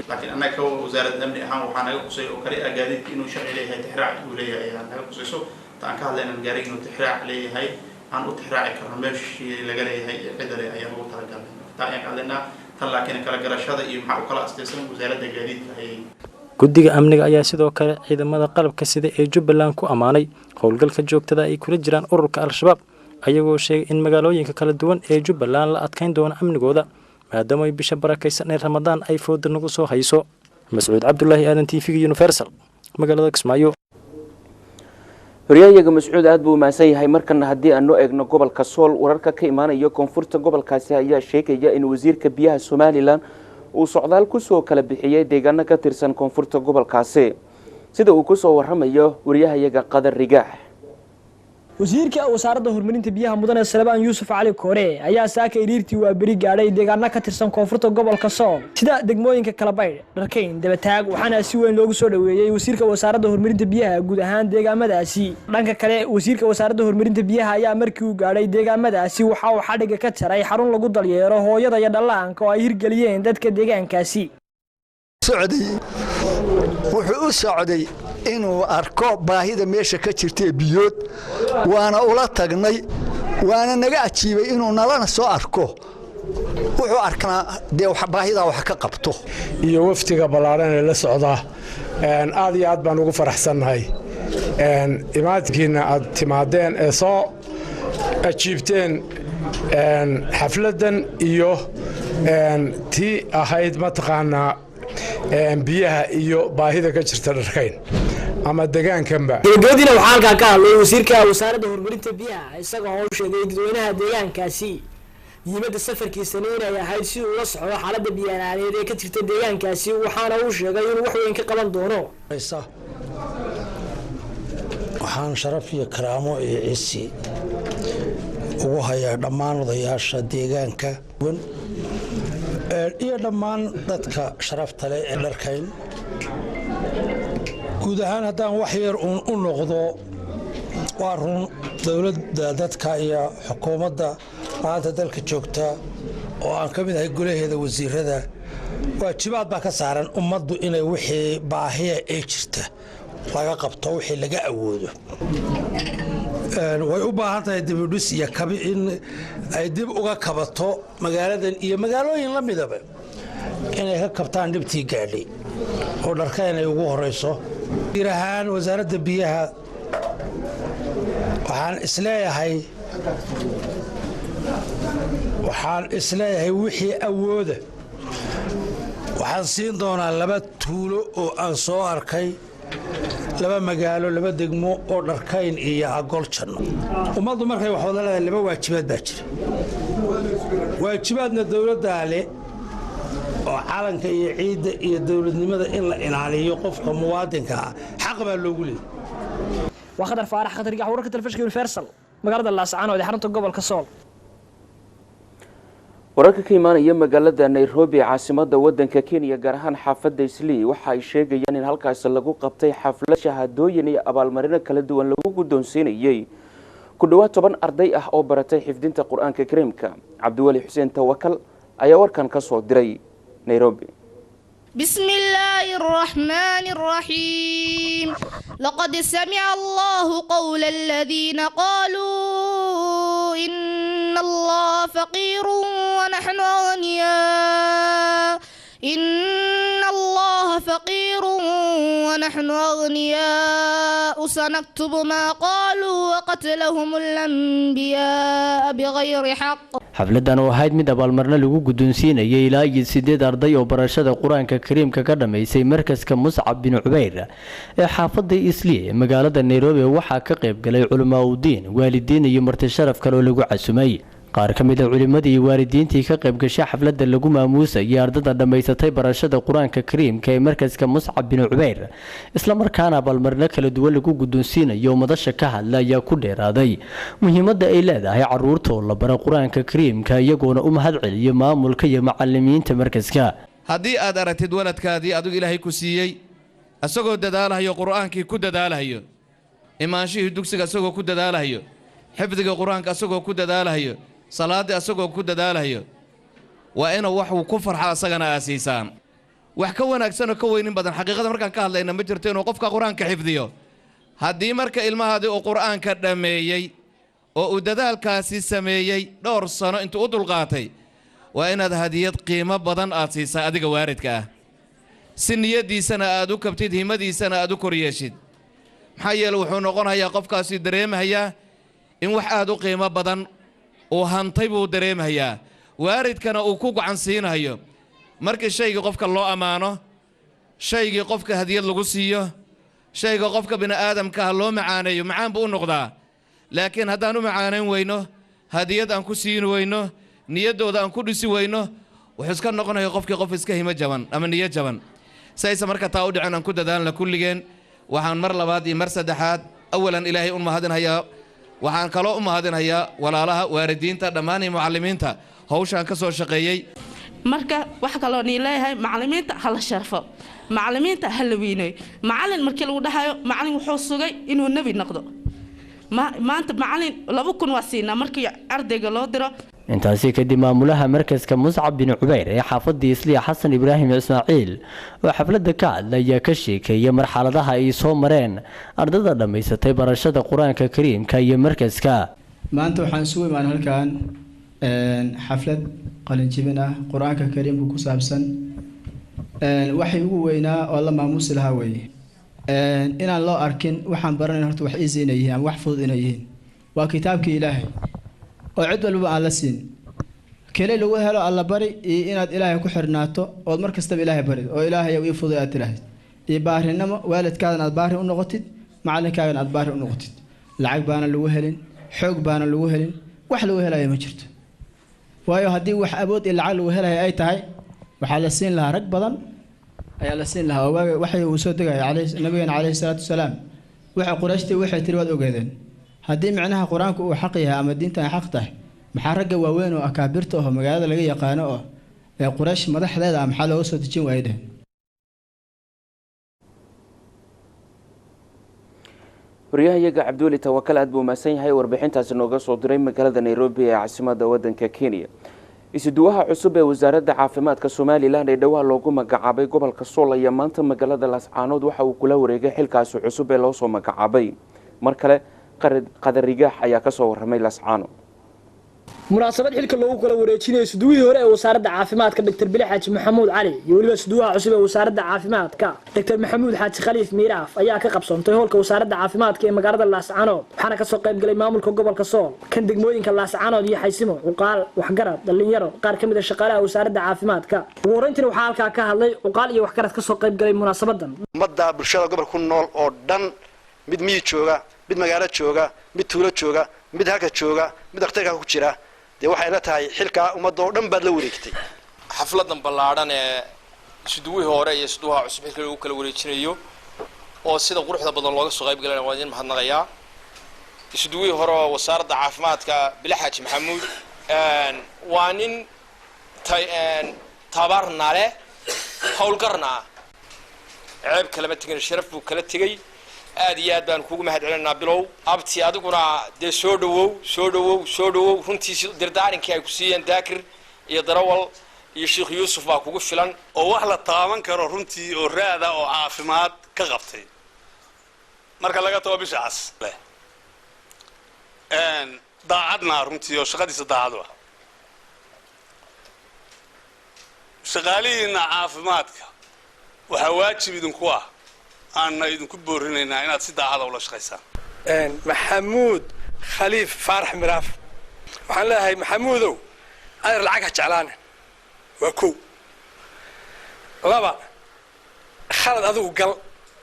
Speaker 4: Laakiin annaga ka wasaaradda amni ahaan waxaa naga qusay oo kale ah gaadiidka inuu sharci leeyahay, tixraac uu leeyahay ayaa naga qusayso. Ta aan ka hadlayna gaariga inuu tixraac leeyahay, aan u tixraaci karno meeshii laga leeyahay iyo cidda le ayaan ugu talagalnay, taa ayaan ka hadlaynaa tan. Laakiin kala garashada iyo maxaa u kala astaysan wasaaradda gaadiidka ayay.
Speaker 3: Guddiga amniga ayaa sidoo kale ciidamada qalabka sida ee Jubbaland ku ammaanay howlgalka joogtada ay kula jiraan ururka Al-Shabaab, ayagoo sheegay in magaalooyinka kala duwan ee Jubbaland la adkeyn doono amnigooda, maadaama ay bisha barakaysan ee Ramadaan ay fooda nagu soo hayso. Mascuud Cabdulaahi Aadan, TV-ga Universal, magaalada Kismaayo.
Speaker 1: Horyahayaga Mascuud aad buu umahadsan yahay. Markana haddii aanu eegno gobolka Sool, wararka ka imaanaya koonfurta gobolkaasi ayaa sheegaya in wasiirka biyaha Somaliland uu socdaal kusoo kala bixiyey deegaano ka tirsan koonfurta gobolkaasi, sida uu kusoo waramayo wariyahayaga Qadar Rigaax.
Speaker 5: Wasiirka wasaaradda horumarinta biyaha, mudane Salebaan Yuusuf Cali Koore, ayaa saaka iriirtii waa beri gaadhay deegaano ka tirsan koonfurta gobolka Sool, sida degmooyinka Kalabaydh, Dharkayn, Dabataag, waxaana si weyn loogu soo dhoweeyey wasiirka wasaaradda horumarinta biyaha guud ahaan deegaamadaasi. Dhanka kale, wasiirka wasaaradda horumarinta biyaha ayaa markii uu gaadhay deegaamadaasi waxa uu xadhigga ka jaray xarun lagu daryeelo hooyada iyo dhallaanka oo ay hirgeliyeen dadka deegaankaasi.
Speaker 24: Socday, wuxuu u socday inuu arko baahida meesha ka jirtae biyood, waana ula tagnay, waana naga ajiibay inuu nalana soo arko. Wuxuu arkanaa dee baahidaa wax ka qabto.
Speaker 25: Iyo waftiga ballaadhan ee la socdaa, aad iyo aad baan ugu faraxsannahay imaadkiinna aad timaadeen ee soo ajiibteen xafladdan iyo tii ahayd mataqaanaa biyaha iyo baahida ka jirta Dharkayn. Ama degaankanba.
Speaker 5: Gabagabadiina waxaa halkaa ka hadlay wasiirka wasaaradda horumarinta biyaha, isagoo oo sheegay dadweynaha deegaankaasi muhiimadda safarkiisana inay ahayd si uu la socdo xaaladda biyo-la'aaneed ee ka jirta deegaankaasi, waxaana uu sheegay inuu wax weyn ka qaban doono.
Speaker 2: Waxaan sharaf iyo karaamo iyo cisi ugu hayaa dhammaan odayaasha deegaanka iyo dhammaan dadka sharafta leh ee Dharkayn guud ahaan. Haddaan wax yar uun u noqdo, waa run, dowladda dadka iyo xukuumadda maanta dalka joogta oo aan ka mid ahay golaheeda wasiirada, waajibaad baa ka saaran ummaddu inay wixii baahiya ee jirta laga qabto, wixii laga awoodo. Way u baahan tahay dibudhis iyo kabi in ay dib uga kabato magaaladan iyo magaalooyin la midaba, inay ka kabtaan dhibtii gaadhay oo Dharka inay ugu horeyso. Ir ahaan wasaaradda biyaha waxaan isleeyahay wixii awooda waxaan siin doonaa laba tuulo oo aan soo arkay, laba magaalo, laba degmo oo Dharkayn iyo Agoljanno. Ummaddu markay wax wada leedahay, laba waajibaad baa jira. Waajibaadna dowladdaa leh oo calanka iyo ciidda iyo dowladnimada in la ilaaliyo qofka muwaadinka ah xaq baa loogu leeyay.
Speaker 5: Waa Khadar Faarax Khatargax, wararka telefishinka Universal, magaalada Laascaanood ee xarunta gobolka Sool.
Speaker 1: Wararka ka imaanaya magaalada Nairobi, caasimada wadanka Kenya, gaar ahaan xaafadda Islii, waxa ay sheegayaan in halkaasi lagu qabtay xaflad shahaadooyin iyo abaalmarino kala duwan lagu guddoonsiinayey ku dhowaad 10 arday ah oo baratay xifdinta Qur-aanka Kariimka. Cabdiweli Xuseen Tawakal ayaa warkan ka soo diray Nairobi.
Speaker 6: بسم الله الرحمن الرحيم. لقد سمع الله قول الذين قالوا إن الله فقير ونحن أغنياء، إن الله فقير ونحن أغنياء، سنكتب ما قالوا وقتلهم الأنبياء بغير حق.
Speaker 7: Xafladan oo ahayd mid abaalmarno lagu guddoonsiinayay ilaa iyo sideed arday oo barashada Qur-aanka Kariimka ka dhammaysay markaska Muscab bin Cubayr ee xaafadda Islii ee magaalada Nairobi, waxaa ka qayb galay culamaa udiin, waalidiin iyo marti sharaf kale oo lagu casumay. Qaar ka mid a culimmadii iyo waalidiintii ka qayb gashay xafladda lagu maamuusayay ardada dhammaysatay barashada Qur-aanka Kariimka ee markaska Muscab bin Cubayr, islamarkaana abaalmarino kala duwan lagu guddoonsiinayo madasha ka hadla, ayaa ku dheeraaday muhiimadda ay leedahay caruurta oo la baro Qur-aanka Kariimka, iyagoona u mahad celiyo maamulka iyo macalimiinta markaska.
Speaker 9: Haddii aad aragtid waladkaadii adigu Ilaahay ku siiyey isagoo dadaalahayo, Qur'aankii ku dadaalahayo, imaanshihii dugsiga isagoo ku dadaalahayo, xifdiga Qur-aanka isagoo ku dadaalahayo, salaaddii asagoo ku dadaalahayo, waa inuu waxuu ku farxo asagana aasiisaan. Wax ka wanaagsanoo ka weynin badan xaqiiqada markaan ka hadlayna ma jirto inuu qofka Qur-aanka xifdiyo. Haddii marka ilmahaadii uu Qur-aanka dhammeeyey oo uu dadaalkaasi sameeyey dhowr sano intuu u dulqaatay, waa inaad hadiyad qiimo badan aad siisaa adiga waalidka ah, si niyaddiisana aad u kabtid, himadiisana aad u koryeeshid. Maxaa yeele, wuxuu noqonayaa qofkaasi dareemahayaa in wax aad u qiimo badan uu hantay buu dareemahayaa, waalidkana uu ku gacan siinayo. Markii shaygii qofka loo ammaano, shaygii qofka hadiyad lagu siiyo, shayga qofka bini'aadamka ah loo macaaneeyo, macaan buu u noqdaa. Laakiin haddaan u macaanayn weyno, hadiyad aan ku siin weyno, niyaddooda aan ku dhisi weyno, wuxuu iska noqonaya qofkii qof iska himo jaban ama niyad jaban. Si aysan marka taa u dhicin, aan ku dadaalna kulligeen. Waxaan mar labaad iyo mar saddexaad awalan Ilaahay u mahadinhayaa. Waxaan kaloo u mahadinhayaa walaalaha waalidiinta dhammaan iyo mucallimiinta hawshaan ka soo shaqeeyey.
Speaker 10: Marka wax kaloo nii leeyahay, macalimiinta ha la sharfo, macalimiinta ha la weyneeyo. Macalin markii lagu dhahayo, macalin wuxuu sugay inuu nebi noqdo. Maanta macalin 2000 waa siinaa markii ardayga loo diro.
Speaker 7: Intaasi kadib, maamulaha markaska Muscab bin Cubayr ee xaafadii Isliya, Xasan Ibraahim Ismaaciil, oo xafladda ka hadla, ayaa ka sheekeeyay marxaladaha ay soo mareen ardada dhammaysatay barashada Qur-aanka Kariimka iyo markaska.
Speaker 26: Maanta waxaan isugu imaan halkan xaflad qalinjibin ah, Qur-aanka Kariimka ku saabsan. Waxay ugu weynaa oo la maamuusi lahaa weeye inaan loo arkin waxaan baranayn horta wax easy inay yihiin ama wax fudud inay yihiin. Waa kitaabkii Ilaahay oo cid walbaba aan la siin keli lagu helo Alla bari iyo inaad Ilaahay ku xirnaato ood mar kastaba Ilaahay barid oo Ilaahay ii fuday aad tiraahid. Iyo baarinimo, waalidkaadana aad baari u noqotid, macalinkaagana aad baari u noqotid. Lacag baana lagu helin, xoog baana lagu helin, wax lagu helayo ma jirto. Waayo, haddii wax awood iyo lacag lagu helayo ay tahay, waxaa la siin lahaa rag badan ayaa la siin lahaa. Oo waaga waxay uu soo degaya nabigeena caleyhi salaatu wasalaam, waxa Qurayshtii waxay tiri waad ogeedeen. Haddii micnaha Qur-aanku uu xaq yahay ama diintan ay xaq tahay, maxaa ragga waaweyn oo akaabirta oo magaalada laga yaqaano oo ee Quraysh madaxdeeda ah maxaa looga soo dejin waayay dhehen?
Speaker 1: Waryahayaga Cabdiweli Tawakal aad buu mahadsan yahay, warbixintaasi nooga soo diray magaalada Nairobi ee caasimadda wadanka Kenya. Isuduwaha cusub ee wasaaradda caafimaadka Somalilan ee dhowaa loogu magacaabay gobolka Sool ayaa maanta magaalada Laascaanood waxa uu kula wareegay xilkaasi cusub ee loosoo magacaabay. Mar kale Qadarigaax ayaa kasoo waramay Laascaano.
Speaker 5: Munaasabad xilka loogu kala wareejinayo suduwihii hore ee wasaaradda caafimaadka, Dr Bile Xaaji Maxamuud Cali, iyo weliba suduwaha cusub ee wasaaradda caafimaadka, Dr Maxamuud Xaaji Khaliif Miiraaf, ayaa ka qabsoontay hoolka wasaaradda caafimaadka ee magaalada Laascanood, waxaana kasoo qayb galay maamulka gobolka Sool, kan degmooyinka Laascanood iyo Xaysimo, cuqaal, waxgarad, dhalinyaro, qaar ka mid a shaqaalaha wasaaradda caafimaadka. Ugu horreyntiina waxaa halkaa ka hadlay cuqaal iyo waxgarad kasoo qayb galay munaasabadan.
Speaker 11: Ummadda bulshada gobolka ku nool oo dhan, mid miyi jooga, mid magaalo jooga, mid tuulo jooga, mid halka jooga, mid dhakhtarka ku jira, dee waxay la tahay xilkaa ummadda oo dhan baad la wareegtay.
Speaker 12: Xafladan ballaadhan ee isuduwihii hore iyo isuduwaha cusub xilka lagu kala wareejinayo oo sida quruxda badan looga soo qayb galana, waan idin mahadnaqayaa. Isuduwihii hore oo wasaaradda caafimaadka, Bile Xaaji Maxamuud, waa nin tabarna leh, howlgarna ah, ceeb kalama tegin, sharaf buu kala tegey. Aad iyo aad baan kugu mahad celinaynaa bilow abti. Adiguna dee soo dhawow, soo dhawow, soo dhawow. Runtii dardaarinkii ay ku siiyeen Daakir iyo Darawal iyo Sheekh Yuusuf baa kugu filan.
Speaker 13: Oo wax la taaban karo runtii oo raada oo caafimaad ka qabtay, marka laga tago Bisha Cas leh, daacadna runtii oo shaqadiisa daacad u ah. Shaqaalihiina caafimaadka waxaa waajib idinku ah, aanna idinku boorinaynaa, inaad si daacada ula shaqaysaan.
Speaker 14: Maxamuud Khaliif Faarax Miraaf, waxaan leeyahay: Maxamuudow adeer, lacag ha jeclaane, waa kow. Laba, khalad adigu gal,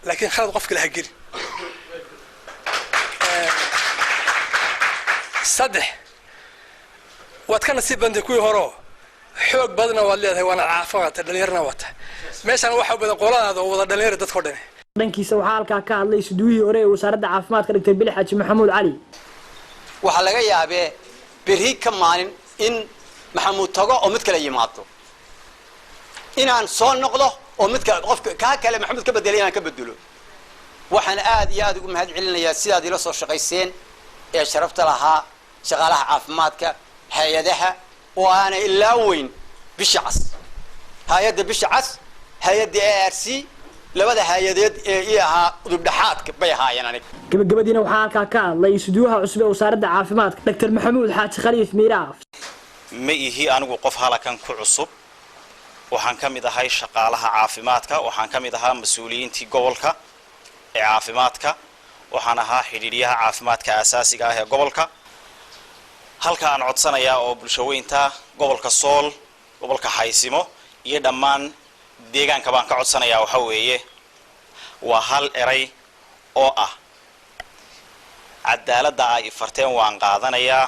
Speaker 14: laakiin khalad qof kale ha gelin. Saddex, waad ka nasiib badantay kuwii horeo, xoog badna waad leedahay, waana caafimaadta, dhalinyarna waa tahay. Meeshaan waxaa badan qoladaada oo wada dhalinyara dadkao dhani.
Speaker 5: Dhankiisa waxaa halkaa ka hadlay suduwihii hore ee wasaaradda caafimaadka, Dr Bile Xaaji Maxamuud Cali.
Speaker 15: Waxaa laga yaabee berri ka maalin in Maxamuud tago oo mid kale yimaado, inaan soo noqdo oo mid kale, qofka kaa kale Maxamuud ka bedelay inaan ka bedelo. Waxaan aad iyo aad ugu mahad celinayaa sidaad ila soo shaqayseen ee sharafta lahaa, shaqaalaha caafimaadka, hay-adaha oo aanay ilaa weyn Bisha Cas, hay-adda Bisha Cas, hay-adda ARC, labada hay-adeed ee ii ahaa udubdhaxaadka bay ahaayeen aniga.
Speaker 5: Gabagabadiina waxaa halkaa ka hadlay suduwaha cusub ee wasaaradda caafimaadka, Dr Maxamuud Xaaji Khaliif Miiraaf.
Speaker 16: Ma ihi anigu qof halakan ku cusub. Waxaan ka mid ahay shaqaalaha caafimaadka, waxaan ka mid ahaa mas-uuliyiintii gobolka ee caafimaadka, waxaan ahaa xidhiidhyaha caafimaadka asaasiga ah ee gobolka. Halka aan codsanayaa oo bulshaweynta gobolka Sool, gobolka Xaysimo iyo dhammaan deegaanka baan ka codsanayaa waxa weeye waa hal eray oo ah: cadaaladda ay farteen waan qaadanayaa,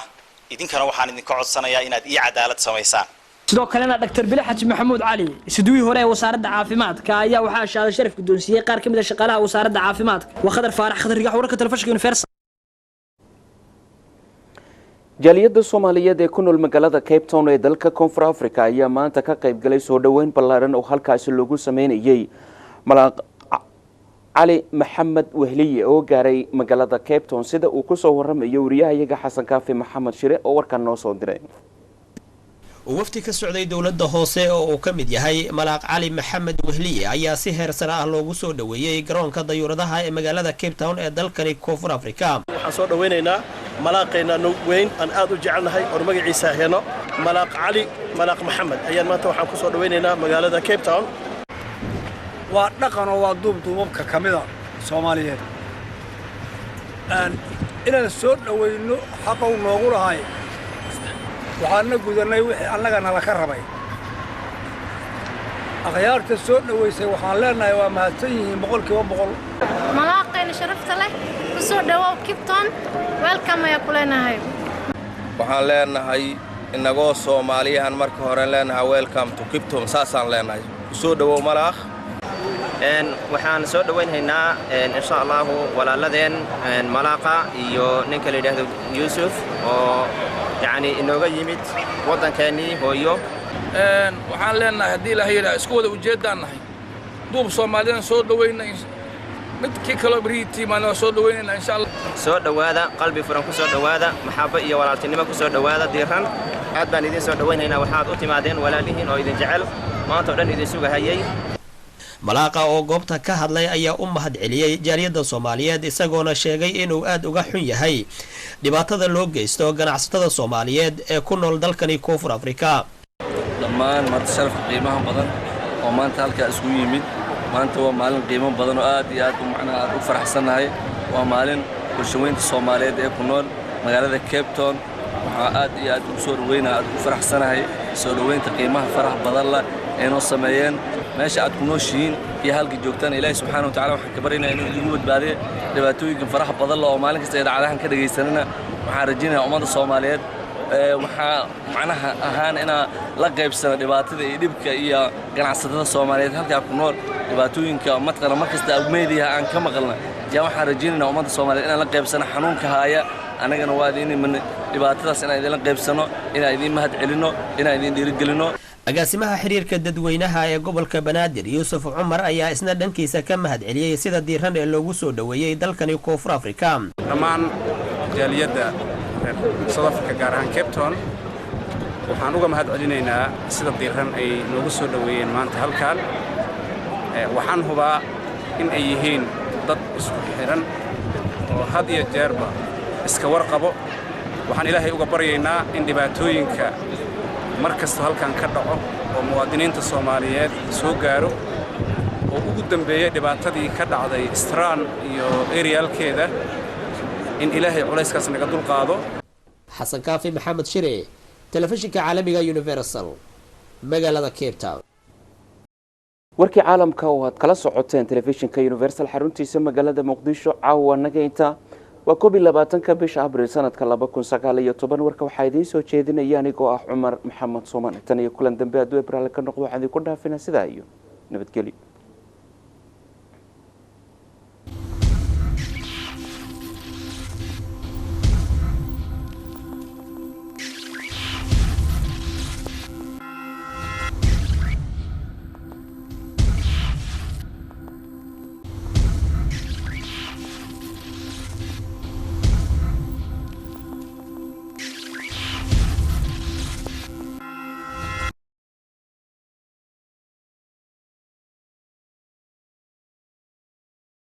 Speaker 16: idinkana waxaan idinka codsanayaa inaad ii cadaalad samaysaan.
Speaker 5: Sidoo kalena Dr Bile Xaaji Maxamuud Cali, isuduwihii hore ee wasaaradda caafimaadka, ayaa waxaa shahaado sharaf guddoonsiiyey qaar ka mid a shaqaalaha wasaaradda caafimaadka. Waa Khadar Faarax Khadar Rigax, wararka telefishinka Universal.
Speaker 1: Jaaliyadda Soomaaliyeed ee ku nool magaalada Cape Town ee dalka Koonfur Africa ayaa maanta ka qayb galay soo dhoweyn ballaaran oo halkaasi loogu sameynayey Malaaq Cali Maxamed Wehliye oo gaaray magaalada Cape Town, sida uu kusoo waramayo wariyahayaga Xasan Kaafi Maxamed Shire oo warkan noo soo diray.
Speaker 27: Wafdi ka socday dowladda hoose oo uu ka mid yahay Malaaq Cali Maxamed Wehliye ayaa si heer sare ah loogu soo dhoweeyey garoonka dayuuradaha ee magaalada Cape Town ee dalkani Koonfur Afrika.
Speaker 28: Waxaan soo dhowaynaynaa malaaqayna weyn aan aad u jecelnahay oon magaciisa heno, Malaaq Cali Malaaq Maxamed, ayaan maanta waxaan ku soo dhowaynaynaa magaalada Cape Town.
Speaker 29: Waa dhaqan oo waa duub duubabka ka mida Soomaaliyeed inaan soo dhowayno xaqow noogu lahay. Waxaanna gudannay wixii annaga nala ka rabay. Akhyaarta soo dhoweysay waxaan leenahay waa mahadsan yihiin 100%.
Speaker 4: Malaaqayna sharafta leh, kusoo dhawow Cape Town, welcome ayaa ku leenahay.
Speaker 8: Waxaan leenahay inagoo Soomaaliyahan marka hore leenahay welcome to Cape Town, saasaan leenahay, kusoo dhowow malaakh.
Speaker 17: Waxaan soo dhowaynhaynaa insha Allahu walaaladeen malaaqa iyo ninka la yidhaahdo Yuusuf oo yacni inooga yimid waddankeennii hooyo.
Speaker 18: Waxaan leenahay haddii Ilaahay yidhaha isku wada ujeeddaan nahay, duub Soomaalidan soo dhowayna, midkii kaloo berihiitiimaana waa soo dhowaynayna insha Allah.
Speaker 17: Soo dhowaada, qalbi furan ku soo dhowaada, maxaabo iyo walaaltinimo ku soo dhowaada diiran. Aad baan idiin soo dhowaynhaynaa. Waxaad u timaadeen walaalihiin oo idin jecel, maanta oo dhan idin sugahayay.
Speaker 27: Malaaqa oo goobta ka hadlay ayaa u mahad celiyey jaaliyadda Soomaaliyeed, isagoona sheegay inuu aad uga xun yahay dhibaatada loo geysto ganacsatada Soomaaliyeed ee ku nool dalkani Koonfur Afrika.
Speaker 19: Dhammaan marti sharafka qiimaha badan oo maanta halkaa isugu yimid, maanta waa maalin qiimo badan oo aad iyo aad u macnaha aad u faraxsannahay. Waa maalin bulshaweynta Soomaaliyeed ee ku nool magaalada Cape Town waxaa aad iyo aad ugu soo dhaweynaa, aad ugu faraxsanahay soo dhoweynta qiimaha faraha badan leh ee noo sameeyeen. Meesha aad ku nooshihiin iyo halka joogtaan, Ilaahi subxaana wa tacala waxaan ka baryaynaa inuu idigu badbaadiyo dhibaatooyinka faraha badan leh oo maalin kasta idaacadahan ka dhegaysanana. Waxaan rajaynayaa ummadda Soomaaliyeed waxaa macnaha ahaan inaa la qaybsano dhibaatada iyo dhibka iyo ganacsatada Soomaaliyeed halkaa ku nool dhibaatooyinka matqana mar kasta meediyaha aan ka maqalna. Yaa waxaan rajaynaynaa ummadda Soomaaliyeed inaan la qaybsano xanuunka haaya. Annagana waa idin dhibaatadaas inaan idinla qaybsano, inaan idin mahad celinno, inaan idin dhiirigelinno.
Speaker 27: Agaasimaha xiriirka dadweynaha ee gobolka Banaadir Yuusuf Cumar ayaa isna dhankiisa ka mahad celiyey sida diiran ee loogu soo dhoweeyey dalkani Koonfur Afrika.
Speaker 20: Dhammaan jaaliyadda reer South Africa, gaar ahaan Cape Town, waxaan uga mahad celinaynaa sida diiran ay noogu soo dhoweeyeen maanta halkan. Waxaan hubaa in ay yihiin dad isku xidhan oo had iyo jeerba iska warqabo. Waxaan Ilaahay uga baryaynaa in dhibaatooyinka mar kasta halkan ka dhaco oo muwaadiniinta Soomaaliyeed soo gaaro, oo ugu dambeeyey dhibaatadii ka dhacday Strand iyo eriyaalkeeda, in Ilaahay culayskaas naga dulqaado.
Speaker 27: Xasan Kaafi Maxamed Shire, telefishinka caalamiga Universal, magaalada Cape Town.
Speaker 1: Warkii caalamka oo aad kala socoteen telefishinka Universal xaruntiisa magaalada Muqdisho caawa naga inta. Waa 21-ka bisha Abriil sanadka 2019. Warka waxaa idiin soo jeedinaya anigoo ah Cumar Maxamed Sooman. Tan iyo kulan dambe hadduu Ebraale ka noqdo, waxaan idinku dhaafina sidaa iyo nabadgelyo.